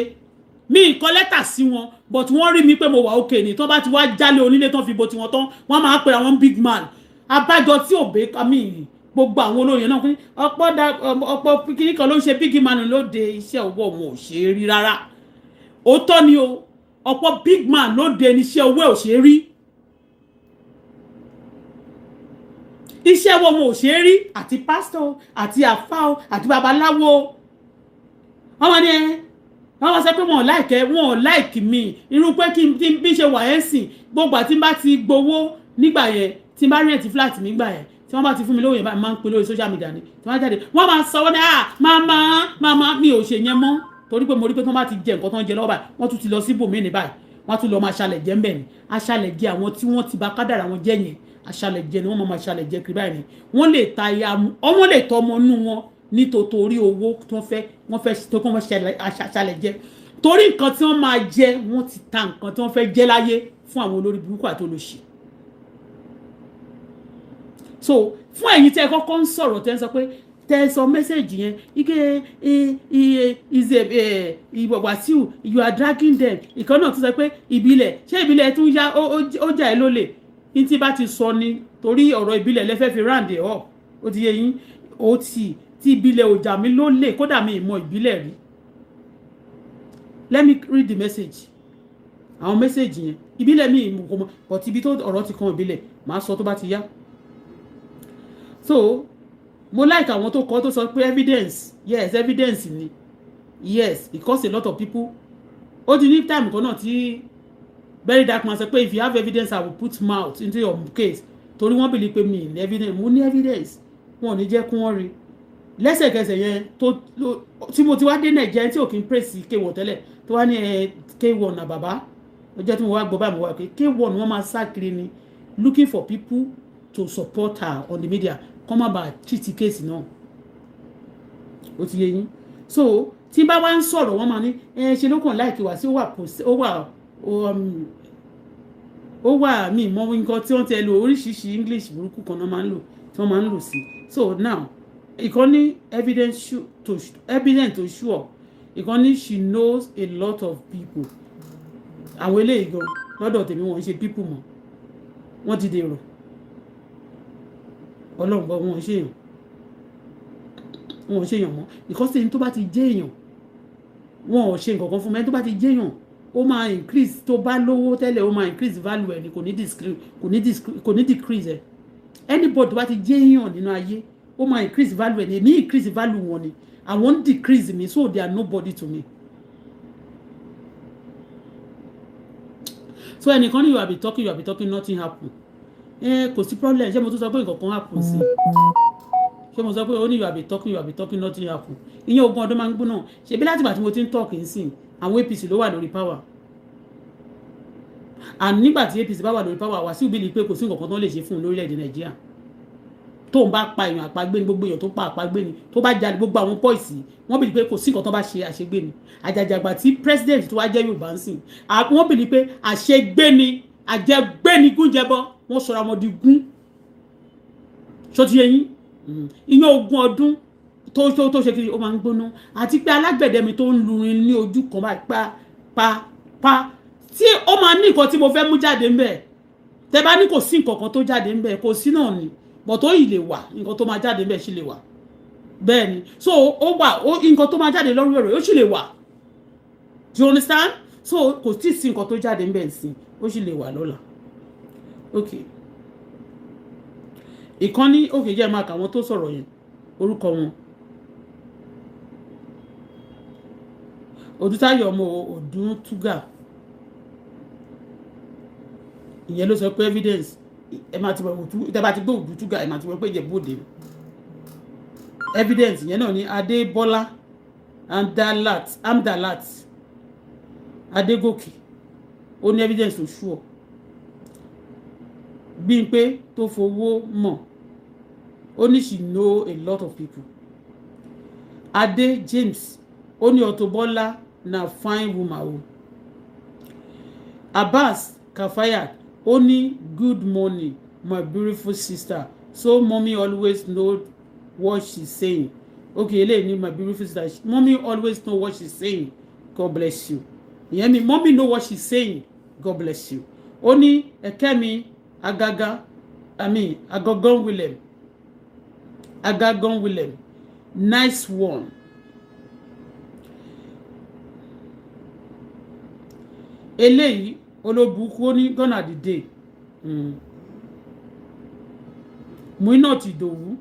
Mi ì kọ lẹ́tà sí wọn, but wọ́n rí mi pé mo wà òkè ní. Tán bá ti wá jálé onílé tán, fi bo tiwọn tán, wọ́n máa pe àwọn big man. Abájọ tí ò bẹ́ àmì gbogbo àwọn olóyè náà pé ọ̀pọ̀ kíní kan ló ń ṣe big man lóde, iṣẹ́ ọwọ́ wọn ò ṣe é rí rárá. Òótọ́ ni o, ọ̀pọ̀ big man lóde ní iṣẹ́ owó ò ṣe é rí, iṣẹ́ wọn ò ṣe é rí. Àti pásítọ̀, àti àfáà, àti babaláwo, wọ́n máa ní ẹ, wọ́n máa sọ pé wọn ò like ẹ, wọn ò like mi. Irú pé kí n bí ṣe wà ẹ́ sìn, gbogbo àti bá ti gbowó nígbà yẹn, tí n bá rent flat nígbà yẹn, tí wọ́n bá ti fún mi lówó yẹn báyìí, máa ń pè lórí social media ni. Tí wọ́n jáde, wọ́n máa sọ wọ́n ní, "Ah, màmá, màmá." Mi ò ṣe yẹn mọ́, torí pé mo rí pé tí wọ́n bá ti jẹ nǹkan tó ń jẹ lọ́wọ́ báyìí, wọ́n tún ti lọ síbòmíì ní báyìí, wọ́n tún lọ máa ṣalẹ̀ jẹ́ ńbẹ̀ ni. Aṣalẹ̀ jẹ́ àwọn tí wọ́n ti bà kádàrá wọn jẹ́ yẹn, aṣalẹ̀ jẹ́ ni wọ́n máa ṣalẹ̀ jẹ́ kiri báyìí ni. Wọ́n lè ta ya ọmọ, lè tọ́ ọmọ inú wọn nítorí owó tó fẹ́, wọ́n fẹ́ tó kọ́, wọ́n ṣalẹ̀ jẹ́ torí nǹkan tí wọ́n máa jẹ. Wọ́n ti ta nǹkan tí wọ́n fẹ́ jẹ́ láyé fún àwọn olórí burúkú àti olóṣì. So fún ẹ̀yin tẹ́ ẹ kọ́kọ́ ń sọ̀rọ̀, tẹ́ ń sọ pé tẹ́ ẹ sọ message yẹn, ike is a Wàsíù, you are dragging them. Ìkan náà tún sọ pé ìbílẹ̀, ṣé ìbílẹ̀ tún yá ó jà ẹ́ lólè ní tí bá ti sọ ni, torí ọ̀rọ̀ ìbílẹ̀ lẹ́fẹ́ fi round it up. Ó ti yé yín, ó ti tí ìbílẹ̀ ò jà mí lólè, kódà mi ì mọ ìbílẹ̀ rí. Let me read the message, àwọn message yẹn. Ìbílẹ̀ mi kò mọ̀, but ibi tó ọ̀rọ̀ ti kan ìbílẹ̀, màá sọ tó bá ti yá. So mo like àwọn tó kọ tó sọ pé evidence, yes, evidence ni, yes, because a lot of people, ó ti ní time kan náà tí Very Dark Man sọ pé, "If you have evidence, I will put mouth into your case," torí wọ́n believe pé mi ní evidence. Mo ní evidence, wọn ò ní jẹ́ kí wọ́n rí lẹ́sẹ̀kẹsẹ̀ yẹn. Tó tí mo ti wá dé Nàìjíríà, tí ò kí n praise K1 tẹ́lẹ̀, tó wá ní ẹ K1 na bàbá ọjọ́ tí mo wá gbọ́ báyìí, mo wá pé K1 wọ́n máa sá kiri ni, looking for people to support her on the media, kọ́ má bàa treat case náà. Ó ti yé yín. So tí bá wá ń sọ̀rọ̀, wọ́n máa ní ẹ ṣe ló kàn like wá sí. Ó wà mí mọ nǹkan tí wọ́n ti lò, oríṣiríṣi English burúkú kan náà máa ń lò, tí wọ́n máa ń lò sí. So now, ìkan ní evidence to sure, ìkan ní she knows a lot of people. Àwọn eléyìí gan lọ́dọ̀ tèmi, wọ́n ń ṣe people mọ́, wọ́n ti dèrò. Ọlọ́run gbọ́, wọn ń ṣe èèyàn, wọn ò ṣe èèyàn mọ́, because ẹni tó bá ti jẹ́ èèyàn, wọn ò ṣe nǹkan kan fún mi. Ẹni tó bá ti jẹ́ èèyàn, ó máa increase. Tó bá lówó tẹ́lẹ̀, ó máa increase value ẹ̀ ni, kò ní decrease ẹ̀. Anybody tó bá ti jẹ́ èèyàn nínú ayé, ó máa increase value ẹ̀ ni. Èmi increase value wọn ni, àwọn ń decrease mi, so they are nobody to me. So ẹnìkan ní, "You have been talking, you have been talking, nothing happen." Ẹ kò sí problem. Ṣé mo tún sọ pé nǹkan kan happen sí? Ṣé mo sọ pé ó ní, "You have been talking, you have been talking, nothing happen"? Ìyẹn ogún ọdún máa ń gbóná. Ṣebí láti ìgbà tí mo ti ń talk nsìn, àwọn APC ló wà lórí power. And nígbà tí APC bá wà lórí power, Wàsíù bí ni pé kò sí nǹkan kan tó lè ṣe fún un lórílẹ̀‐èdè Nàìjíríà. Tó ń bá pa èèyàn, àpagbé ni. Gbogbo èèyàn tó pa, àpagbé ni. Tó bá jalè, gbogbo àwọn boys wọ́n believe pé kò sí nǹkan tó bá ṣe, àṣegbé ni. Àjàjàgbà tí president tó wá jẹ́ Yorùbá ń sìn, wọ́n believe pé àṣegbé ni, àjẹgbé ni, gúnjẹbọ. Wọ́n sọra wọn di gún. Ṣó ti yé yín? Ìyẹn ogún ọdún tó ṣe kiri, ó máa ń gbóná. Àti pé alágbẹ̀dẹ mi tó ń lurin ní ojú kan báyìí, pa pa pa, tí ó máa ní nǹkan tí mo fẹ́ mú jáde ńbẹ̀. Tẹ bá ní kò sí nǹkan kan tó jáde ńbẹ̀, kò sí náà ni, but ó yìí lè wà, nǹkan tó máa jáde ńbẹ̀ sì lè wà. Bẹ́ẹ̀ ni. So ó wà ó, nǹkan tó máa jáde lórí ọ̀rọ̀, ó sì lè wà. Do you understand? So kò tí ì sí nǹkan tó jáde ńbẹ̀ sí, ó sì lè wà lọ́la. Ok, ìkànnì, ok, jẹ́ máa kà wọ́n tó sọ̀rọ̀ yẹn, orúkọ wọn. Odútáyọ̀ ọmọ Òdúntúgà, ìyẹn ló sọ pé evidence. Ẹ máa ti bọ̀, tẹ́ bá ti gbé Òdúntúgà, ẹ máa ti bọ̀ pé Ìjẹ̀bú Òde. Evidence ìyẹn náà ní Adébọ́lá Amdalat Amdalat Adégòkè. Ó ní evidence tó sure. Bímpé tó fowó mọ̀, ó ní she know a lot of people. Adé James, ó ní Auto Bola na fine woman o. Abbas Kafayat, ó ní good morning, my beautiful sister. So mommy always know what she's saying. Okay, eléyìí ní my beautiful sister, mommy always know what she's saying, God bless you. Ìyẹn mi, mommy know what she's saying, God bless you. Ó ní ẹ̀kẹ́mi agaga, I mean Agogon William, Agagon William, nice one. Eléyìí olóbùkún, ó ní gone are the day. Muinat Ìdòwú,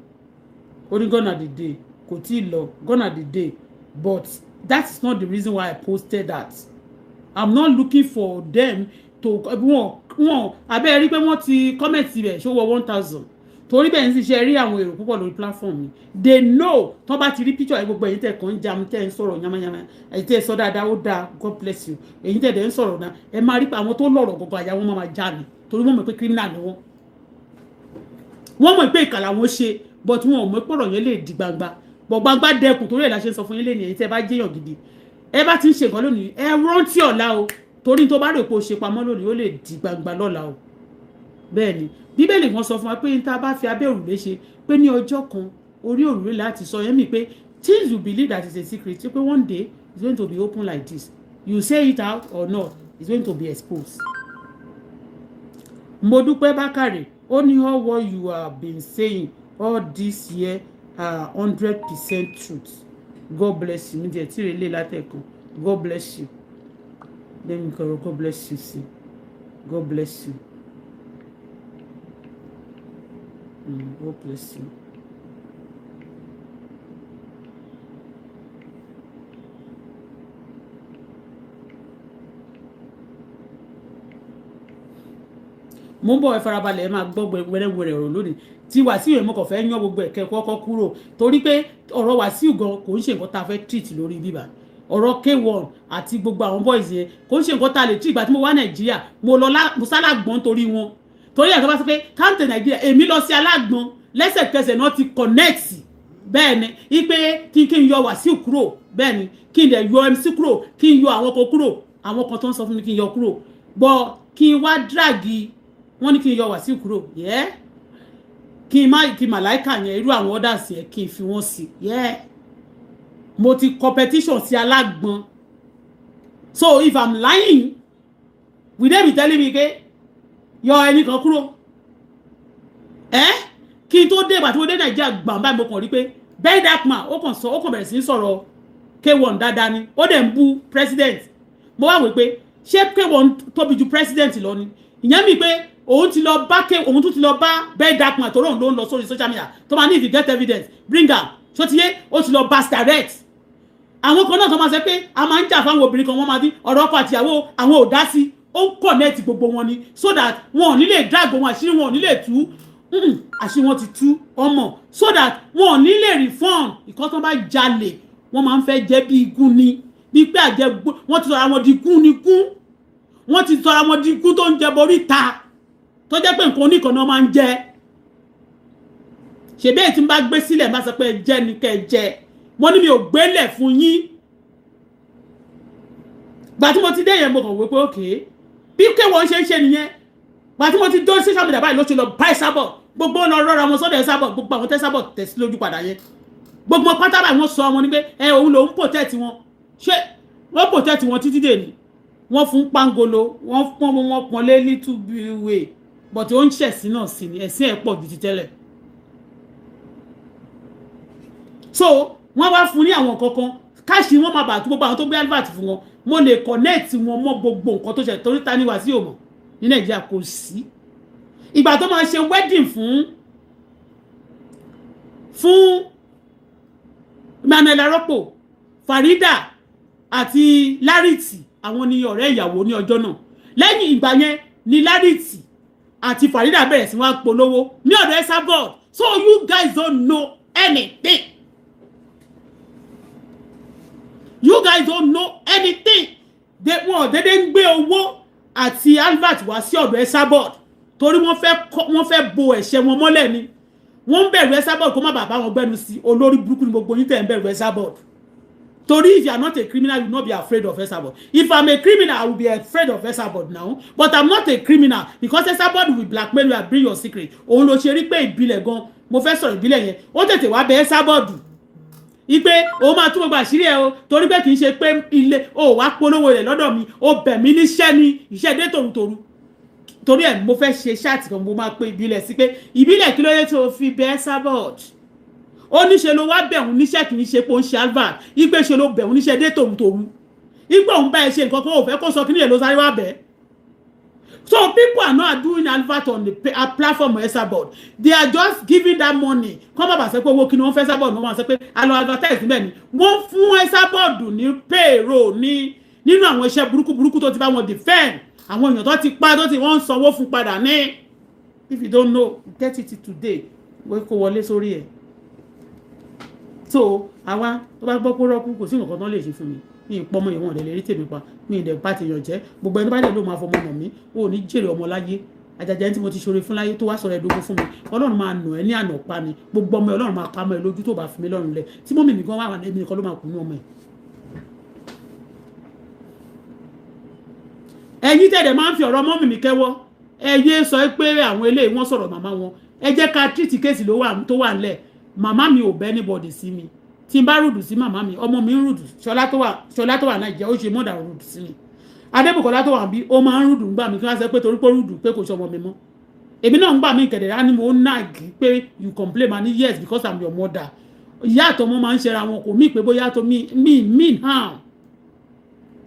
ó ní gone are the day. Kò tí ì lọ, gone are the day, but that is not the reason why I posted that. I'm not looking for them to wọn abẹ́ rí pé wọ́n ti comment rẹ̀ ṣó wọ 1,000, torí bẹ́ẹ̀ ń ṣiṣẹ́ rí àwọn èrò púpọ̀ lórí platform mi. They know tó bá ti rí picture ẹ̀. Gbogbo ẹ̀yin tẹ̀ kàn ń jam, tẹ̀ ń sọ̀rọ̀ yamayama, ẹ̀yin tẹ̀ sọ dáadáa, ó dáa, God bless you. Ẹ̀yin tẹ̀ dẹ̀ ń sọ̀rọ̀ náà, ẹ máa rí pé àwọn tó lọ̀rọ̀ gbogbo àyà wọn máa já ni, torí wọ́n mọ̀ pé criminal ni wọ́n. Wọ́n mọ̀ pé ìkà làwọn ṣe, but wọn ò mọ̀ pọ̀rọ̀ yẹn lè di gbangba bọ̀ gbangba dẹkùn. Torí ẹ̀ la ṣe ń sọ fún yín lẹ́nu. Ẹ̀yin tẹ́ bá jẹ́yàn gidi, ẹ bá ti ń ṣe nǹkan lónìí, ẹ rántí ọ̀la o, torí tó bá rò pé o ṣe pamọ́ lónìí, ó lè di gbangba lọ́la o. Bẹ́ẹ̀ ni Bíbélì kan sọ fún wa pé ní tá a bá fi abẹ́ òrùlé ṣe, pé ní ọjọ́ kan orí òrùlé láti sọ yẹn mi pé things you believe that is a secret, pé one day it's going to be open like this. You say it out or not, it's going to be exposed. Mo dúpẹ́ Bákàrè, ó ní all what you have been saying all this year are 100% truth, God bless you. Mi jẹ́ tí rèé lè látẹ̀kùn. God bless you. Let me go. God bless you, see. God bless you. God bless you. Mo ń bọ̀, ẹ farabalẹ̀, ẹ máa gbọ́ wẹ́rẹ́wẹ́rẹ́ ọ̀rọ̀ lónìí tí Wàsíù. Èmi kò fẹ́ yán gbogbo ẹ̀kẹ́ kọ́kọ́ kúrò, torí pé ọ̀rọ̀ Wàsíù gan kò ń ṣe nǹkan tá a fẹ́ treat lórí bíbá. Ọ̀rọ̀ K1 àti gbogbo àwọn boys yẹn kò ń ṣe nǹkan tá a lè treat. Ìgbà tí mo wá Nàìjíríà, mo lọ mo sálágbọ́n torí wọn, torí ẹ̀ tó bá sọ pé come to Nàìjíríà, èmi lọ sí alágbọ̀n lẹ́sẹ̀kẹsẹ̀ náà ti connect. Bẹ́ẹ̀ ni ipe kí n yọ Wàsíù kúrò, bẹ́ẹ̀ ni kí n dẹ̀ yọ MC kúrò, kí n yọ àwọn kan kúrò, àwọn kan tó ń sọ fún mi kí n yọ kúrò bọ́, kí n wá drag wọ́n ní kí n yọ Wàsíù kúrò yẹ́, kí n má kí màláìkà yẹn, irú àwọn others yẹn, kí n fi wọ́n sí yẹ́. Mo ti competition sí alágbọ̀n. So if I'm lying, will they be telling me pé yọ ẹnì kan kúrò? Ẹ kí n tó dé, ìgbà tí mo dé Nàìjíríà gbọ̀n báyìí, mo kàn rí pé Very Dark Man, ó kàn sọ, ó kàn bẹ̀rẹ̀ sí í sọ̀rọ̀ K1 dáadáa ni, ó dẹ̀ ń bú president. Mo wá wí pé ṣé K1 tóbi ju president lọ ni? Ìyẹn mi pé òun ti lọ bá K, òun tún ti lọ bá Very Dark Man, tó lóun ló ń lọ sórí social media tó máa ní if you get evidence, bring am. Ṣó ti yé? Ó ti lọ bá direct. Àwọn kan náà tó máa sọ pé a máa ń jà fáwọn obìnrin kan, wọ́n máa dín ọ̀rọ̀ ọkọ àtìyàwó, àwọn ò dá sí. Ó ń connect gbogbo wọn ni, so that wọn ò ní lè drag wọn, àṣírí wọn ò ní lè tú. Àṣírí wọn ti tú ọmọ, so that wọn ò ní lè refund. Ìkọ́ tó bá jalè, wọ́n máa ń fẹ́ jẹ́ bí igun ni, bí pé àjẹ wọ́n ti sọ̀rọ̀ àwọn di gún ni gún, wọ́n ti sọ̀rọ̀ àwọn di gún tó ń jẹ borí ta, tó jẹ́ pé nǹkan oníkan náà máa ń jẹ. Ṣèbí èyí tí n bá gbé sílẹ̀, bá sọ pé ẹ jẹ́ ni kẹ́ ẹ jẹ. Mo ní mi ò gbélẹ̀ fún yín. Gbà tí mo ti dé yẹn, mo kàn wí pé òkè bí kéwọ́n ṣe ń ṣe nìyẹn. Gbà tí mo ti dó social media báyìí, ló ṣe lọ bá ẹ sábọ̀, gbogbo lọ rọra wọn sọ́dọ̀ ẹ sábọ̀, gbogbo àwọn tẹ́ sábọ̀ tẹ̀ sí lójú padà yẹn, gbogbo pátá báyìí, wọ́n sọ wọn ni pé ẹ òun lòún protect wọn. Ṣé wọ́n protect wọn títí dè ní? Wọ́n fún pangolo, wọ́n pọ́n wọn pọ́n lé little way, but ó ń ṣẹ̀sìn náà sí ni, ẹ̀sìn ẹ̀ pọ̀ ju ti tẹ́lẹ̀. So wọ́n wá fún ní àwọn kankan káàṣì, wọ́n máa bàtú gbogbo àwọn tó gbé advert fún wọn. Mo lè connect wọn mọ́ gbogbo nǹkan tó ṣẹlẹ̀, torí ta ni Wàsíù mọ̀ ní Nàìjíríà? Kò sí. Ìgbà tó máa ṣe wedding fún Emmanuel Arọ́pò, Farida àti Larity, àwọn ni ọ̀rẹ́ ìyàwó ní ọjọ́ náà. Lẹ́yìn ìgbà yẹn ni Larity àti Farida bẹ̀rẹ̀ sí wá polówó ní ọ̀dọ̀ Esabod. So you guys don't know anything. You guys don't know anything. Wọn ò dédé ń gbé owó. àti Albert wá sí ọ̀dọ̀ Esabod, torí wọ́n fẹ́ bo ẹ̀ṣẹ̀ wọn mọ́lẹ̀ ni. Wọ́n ń bẹ̀rù Esabod kó má bàa bá wọn gbẹ́nu sí. Olórí burúkú ni gbogbo yín tẹ̀ ń bẹ̀rù Esabod, torí if you are not a criminal, you will not be afraid of Esabod. If I'm a criminal, I will be afraid of Esabod now, but I'm not a criminal, because Esabod will blackmail you and bring your secret. Òun ló ṣe rí pé ìbílẹ̀ gan, mo fẹ́ sọ̀rọ̀ ìbílẹ̀ yẹn, ó tètè wá bẹ Esabod ipe òun máa tún gbogbo àṣírí ẹ o, torí pé kì í ṣe pé ilé o wá polówó rẹ̀ lọ́dọ̀ mi, o bẹ̀ mí níṣẹ́ ni, iṣẹ́ dé tòrutòru. Torí ẹ̀ mo fẹ́ ṣe chat kan, mo máa pe ìbílẹ̀ sí pé ìbílẹ̀, kí ló dé tó fi bẹ Esabod? Ó níṣe ló wá bẹ̀rù níṣẹ́, kì í ṣe pé ó ń ṣe advert, ipe ṣe ló bẹ̀rù níṣẹ́ dé tòrutòru, ipe òun bá ẹ ṣe nǹkan kan, ò fẹ́ kó sọ kí ni ẹ̀ ló sáré wá bẹ́ẹ̀. So people are not doing advert on the platform of Esabod. They are just giving that money. Kọ́ bàbá sọ pé owó kí ni wọ́n fẹ́ Esabod, wọ́n máa sọ pé a lọ advertise níbẹ̀ ni. Wọ́n fún Esabod ní payroll ní nínú àwọn iṣẹ́ burúkú burúkú tó ti bá wọn defend. Àwọn èèyàn tó ti pa tó ti wọ́n ń sanwó fún padà ní. If you don't know, get it today. Wọ́n kó wọlé sórí ẹ̀. So àwa tó bá gbọ́ pé rọ́kú, kò sí nǹkan tó lè ṣe fún mi. Mi ì pọmọ ìwọ̀n ọ̀dẹ̀ lè rí tèmi pa, mi ì dẹ̀ bá ti yàn jẹ́. Gbogbo ẹni bá dẹ̀ ló máa fọmọ mọ̀ mí, ó ní jèrè ọmọ láyé. Àjàjà ẹni tí mo ti ṣoore fún láyé tó wá sọ̀rọ̀ ẹ̀dógún fún mi, Ọlọ́run máa nà ẹ́ ní àná pa ni. Gbogbo ọmọ Ọlọ́run máa pa mọ́ ẹ lójú tó bá fi mí lọ́rùn lẹ̀. Tí mummy mi gan wà, èmi nìkan ló máa kú ní ọmọ ẹ̀. Ẹ̀yin tẹ̀dẹ̀ máa ń fi ọ̀rọ̀ mummy mi kẹ́wọ́, ẹ yé sọ pé àwọn eléyìí wọ́n sọ̀rọ̀ màmá wọn. Ẹ jẹ́ ká treat case tó wà ńlẹ̀. Màmá mi ò bẹ́ anybody sí mi. Tí n bá rude sí màmá mi, ọmọ mi ń rude. Ṣọlá tó wà Nàìjíríà, ó ṣe mother rude sí mi. Adébùkọ́lá tó wà bí, ó máa ń rude ń gbà mí. Kí wọ́n sọ pé torí pé rude pé kò ṣọmọ mi mọ́, èmi náà ń gbà mí kẹ̀dẹ̀ á ní mo ń nag pé you complain ma ní yes, because I'm your mother. Ìyá àtọmọ máa ń ṣera wọn, kò mí pé bóyá tó mi mi mean harm.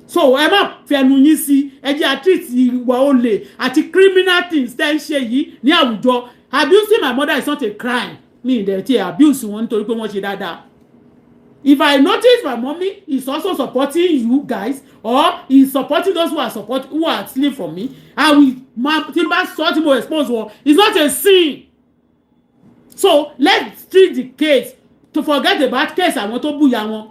So ẹ má fẹnu yín sí. Ẹ jẹ́ àtúntì ìwà olè àti criminal things tẹ́ ń ṣe yìí ní àwùjọ. Abusing my mother is not a crime. Mi ì dẹ̀ tí abuse wọn nítorí pé wọ́n ṣe dáadáa. If I notice my mommy is also supporting you guys or is supporting those who are stealing from me, I will ma tí n bá sọ tí mo expose wọn. It's not a sin. So let's treat the case, to forget about case àwọn tó búya wọn,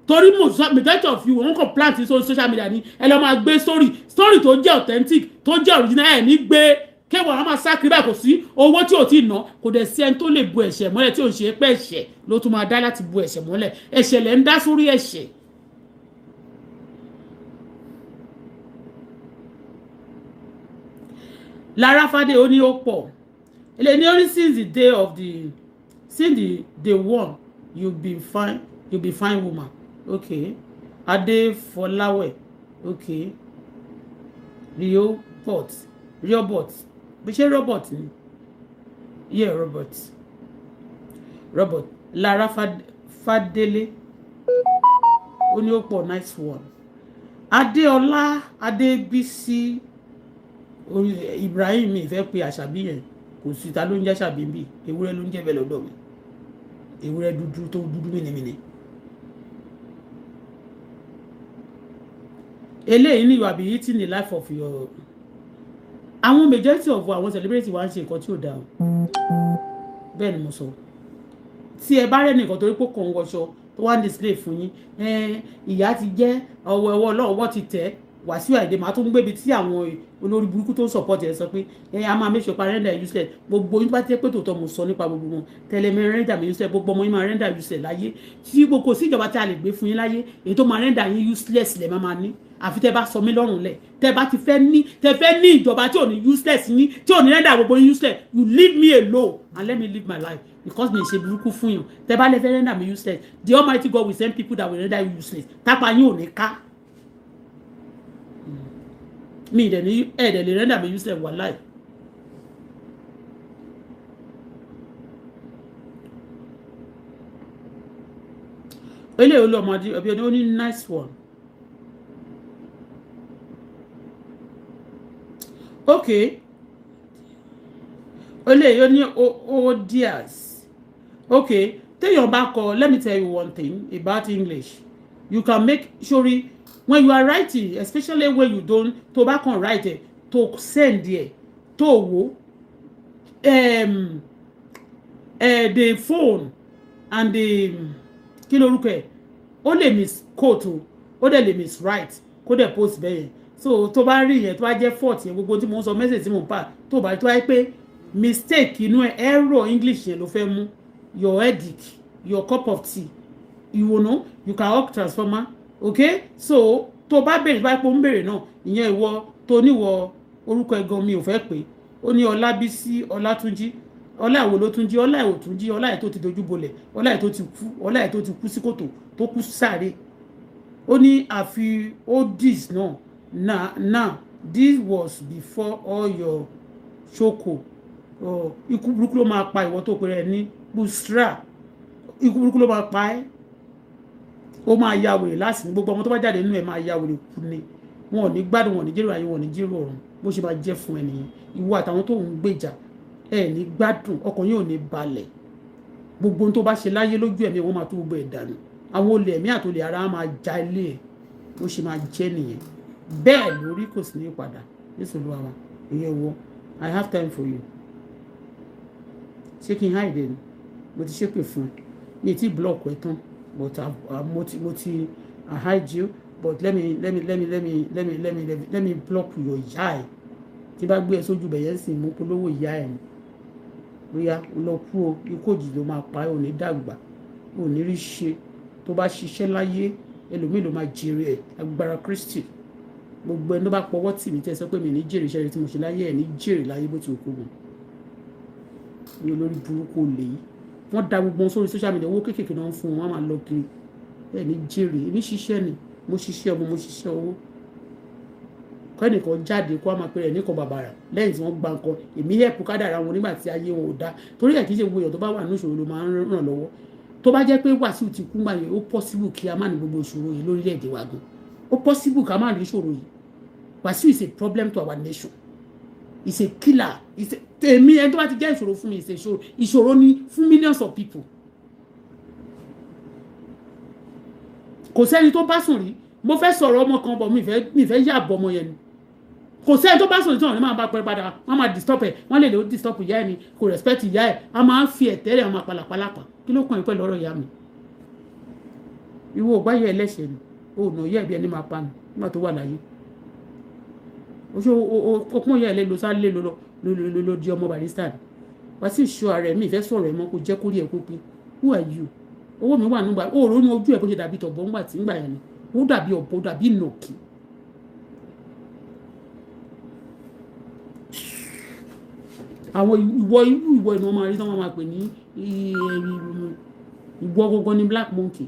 torí majority of you, wọn kàn plant sórí social media ni. Ẹ lọ máa gbé story, story tó jẹ́ authentic, tó jẹ́ original, ẹ ní gbé kéwàá wọn máa sá kiri báyìí. Kò sí owó tí ò tí ì ná, kò dẹ̀ sí ẹni tó lè bu ẹ̀ṣẹ̀ mọ́lẹ̀ tí ò ń ṣe pé ẹ̀ṣẹ̀ ló tún máa dá láti bu ẹ̀ṣẹ̀ mọ́lẹ̀. Ẹ̀ṣẹ̀ lẹ̀ ń dá sórí ẹ̀ṣẹ̀. Lára Fádé, ó ní ó pọ̀ ilé ní only since the day of the since the day one, you be fine, you be fine woman. Okay, Adé Fọláwẹ̀. Okay, Rio bot, robot, bí ṣe robot ni? Yeah, robot, robot. Lára Fádélé, ó ní ó pọ̀, nice one. Adéọlá Adébísí Ibrahim, mi fẹ́ pe àṣàbí yẹn, kò sí ta ló ń jẹ́ àṣàbí bí ewúrẹ́ ló ń jẹ́ bẹ́ẹ̀ lọ́dọ̀ mi, ewúrẹ́ dúdú tó dúdú mìnìmìnì. Eléyìí ni you are be eating the life of your àwọn majority of àwọn celebrity wa ń ṣe nǹkan tí ò dáa o. Bẹ́ẹ̀ ni mo sọ. Tí ẹ bá rẹ́ nìkan torí pé kò ń wọṣọ tó wá ní display fún yín, ìyá ti jẹ́ ọwọ́ ẹwọ́ ọlọ́wọ́ ti tẹ̀ Wàsíù Àyìndé, máa tún gbébi tí àwọn olórí burúkú tó ń support ẹ sọ pé ẹ a máa make sure pa render useless. Gbogbo yín bá ti pé tòótọ́ mo sọ nípa gbogbo wọn tẹ́lẹ̀ mi, render mi useless, gbogbo ọmọ yín máa render useless láyé. Tí kò sí ìjọba tí a lè gbé fún yín láyé èyí tó máa render yín useless lẹ̀ máa ní, àfi tẹ́ bá sọ mí lọ́rùn lẹ̀. Tẹ́ bá ti fẹ́ ní, tẹ́ fẹ́ ní ìjọba tí ò ní useless yín, tí ò ní render gbogbo yín useless, you leave me alone and let me live my life, because mi ṣe burúkú fún yàn. Tẹ́ bá lè fẹ́ render me useless, the Almighty God will send people that will render you useless. Tápá yín ò ní ká mi ìdẹ̀ ní ẹ̀ẹ́dẹ̀ lè render me useless, wàláì. Eléyìí olú ọmọdé ọbí ọdún, ó ní nice one. Okay, eléyìí ó ní o dears. Okay, téèyàn bá kọ, let me tell you one thing about English. You can make sure when you are writing, especially when you don't, tó bá kàn write ẹ, tó send ẹ, tó wò the phone and the kí lorúkọ ẹ, ó lè misquote o, ó dẹ̀ lè miswrite, kó dẹ̀ post bẹ́ẹ̀ yẹn. So tó bá rí yẹn, tó bá jẹ́ fault yẹn, gbogbo tí mo ń sọ, message tí mo ń pa, tó bá tó wáyé pé mistake inú ẹ, error English yẹn ló fẹ́ mú, your headache, your cup of tea, you know you can up transformer. Okay, so tó bá béèrè, bá pọ̀ ń béèrè náà, ìyẹn ìwọ tó níwọ orúkọ ẹ̀gan mi ò fẹ́ pé ó ní Ọlábísí Ọlátúnjí, ọlá ìwò ló tún jí, ọlá ìwò tún jí, ọlá ẹ̀ tó ti dojú bolẹ̀, ọlá ẹ̀ tó ti kú, ọlá ẹ̀ tó ti kú sí kòtò, tó kú sáré. Ó ní àfi ó this náà. Now this was before all your ṣoko. Ikú burúkú ló máa pa ìwọ tó pèrè ní busra. Ikú burúkú ló máa pa ẹ́. Ó máa ya wèrè láti ní gbogbo ọmọ tó bá jáde nínú ẹ̀ máa ya wèrè kú ni. Wọn ò ní gbádùn, wọn ò ní jèrò ayé, wọn ò ní jèrò ọ̀run. Bó ṣe máa jẹ́ fún ẹ nìyẹn. Ìwọ àtàwọn tó ń gbèjà ẹ ní gbádùn, ọkàn yóò ní balẹ̀. Gbogbo ohun tó bá ṣe láyé lójú ẹ̀mí, wọn máa tó gbogbo ẹ̀ dànù. Àwọn olè ẹ̀mí àtolè ara máa já ilé ẹ̀. Bó ṣe máa jẹ́ nìyẹn. Bẹ́ẹ̀ lórí, kò sí ní padà. Jésù Olúwa wa. Ìyẹn wọ, I have time for you. Ṣé kí n hide ni? Mo ti ṣépè fún ẹ, mi ti block ẹ tán, but mo ti I hide you, but let me block your ìyá ẹ. Tí bá gbé ẹ sójú bẹ̀yẹn sì mú polówó ìyá ẹ ni. Bóyá o lọ kú o, ikú òjijì ló máa pa ẹ́. Ò ní dàgbà, ò ní rí ṣe. Tó bá ṣiṣẹ́ láyé, ẹlòmíì ló máa jèrè ẹ̀. Agbára Kristi, gbogbo ẹni tó bá pọwọ́ tì mí, tẹ́ sọ pé mi ní jèrè iṣẹ́ rẹ tí mo ṣe láyé, ẹ̀ ní jèrè láyé bó ti kú mọ́. Ní olórí burúkú olè yìí, wọ́n da gbogbo wọn sórí social media. Owó kéékèèké náà ń fún wọn, wọ́n máa lọ kiri. Ẹ̀ ní jèrè. Èmi ṣiṣẹ́ ni, mo ṣiṣẹ́ ọmọ, mo ṣiṣẹ́ owó. Kẹ́nìkan jáde kó a máa pèrè nìkan bàbàrà lẹ́yìn tí wọ́n gba nǹkan. Èmi help kádàrá wọn nígbà tí ayé wọn ò dá, torí ẹ̀ kì í ṣe gbogbo èèyàn tó bá wà ní ìṣòro ló máa ń ràn lọ́wọ́. Tó bá jẹ́ pé Wàsíù ti kú gbà yẹn, ó possible kí a má ní gbogbo ìṣòro yìí lórílẹ̀‐èdè wa gan. Ó possible ká má rí ìṣòro yìí. Wàsíù is a problem to our nation, is a killer, is a tèmi. Ẹni tó bá ti jẹ́ ìṣòro fún mi is a ìṣòro, ìṣòro ni fún millions of people. Kò sẹ́ni tó bá sùn rí. Mo fẹ́ sọ̀rọ̀ ọmọ kan bọ̀, mi fẹ́ yà bọ̀ ọmọ yẹn ni. Kò sẹ́ni tó bá sùn tí wọ́n ní máa bá pẹ́ padà, wọ́n máa disturb ẹ̀. Wọ́n lè lè ó disturb ìyá ẹ̀ ni, kò respect ìyá ẹ̀. A máa ń fi ẹ̀tẹ́ rẹ̀, wọ́n máa palàpalàpà. Kí ló kàn yín pẹ̀lú ọ̀rọ̀ ìyá mi? Ìwọ ò gbáyé ẹlẹ́ṣẹ̀ ni o ò nà ìyá ẹ̀bí ẹni máa pa ni nígbà tó wà láyé. O ṣe o pọ́n ìyá ẹ̀ lé lo sáré lé lo lo di ọmọ barrister ni. Wá sí ìṣó ara ẹ̀. Mi ìfẹ́ sọ̀rọ̀ ẹ̀ mọ́, kó jẹ́ kórìí ẹ̀ kó pé who are you? Owó mi wà nígbà ó rò ní ojú ẹ̀ bó ṣe dàbí tọ̀bọ̀ ńgbà tí ńgbà yẹn ni. Ó dàbí ọ̀bọ, dàbí ìnàkí. Àwọn ìwọ, irú ìwọ ni wọ́n máa rí tí wọ́n máa pè ní ìwọ gangan ní black monkey.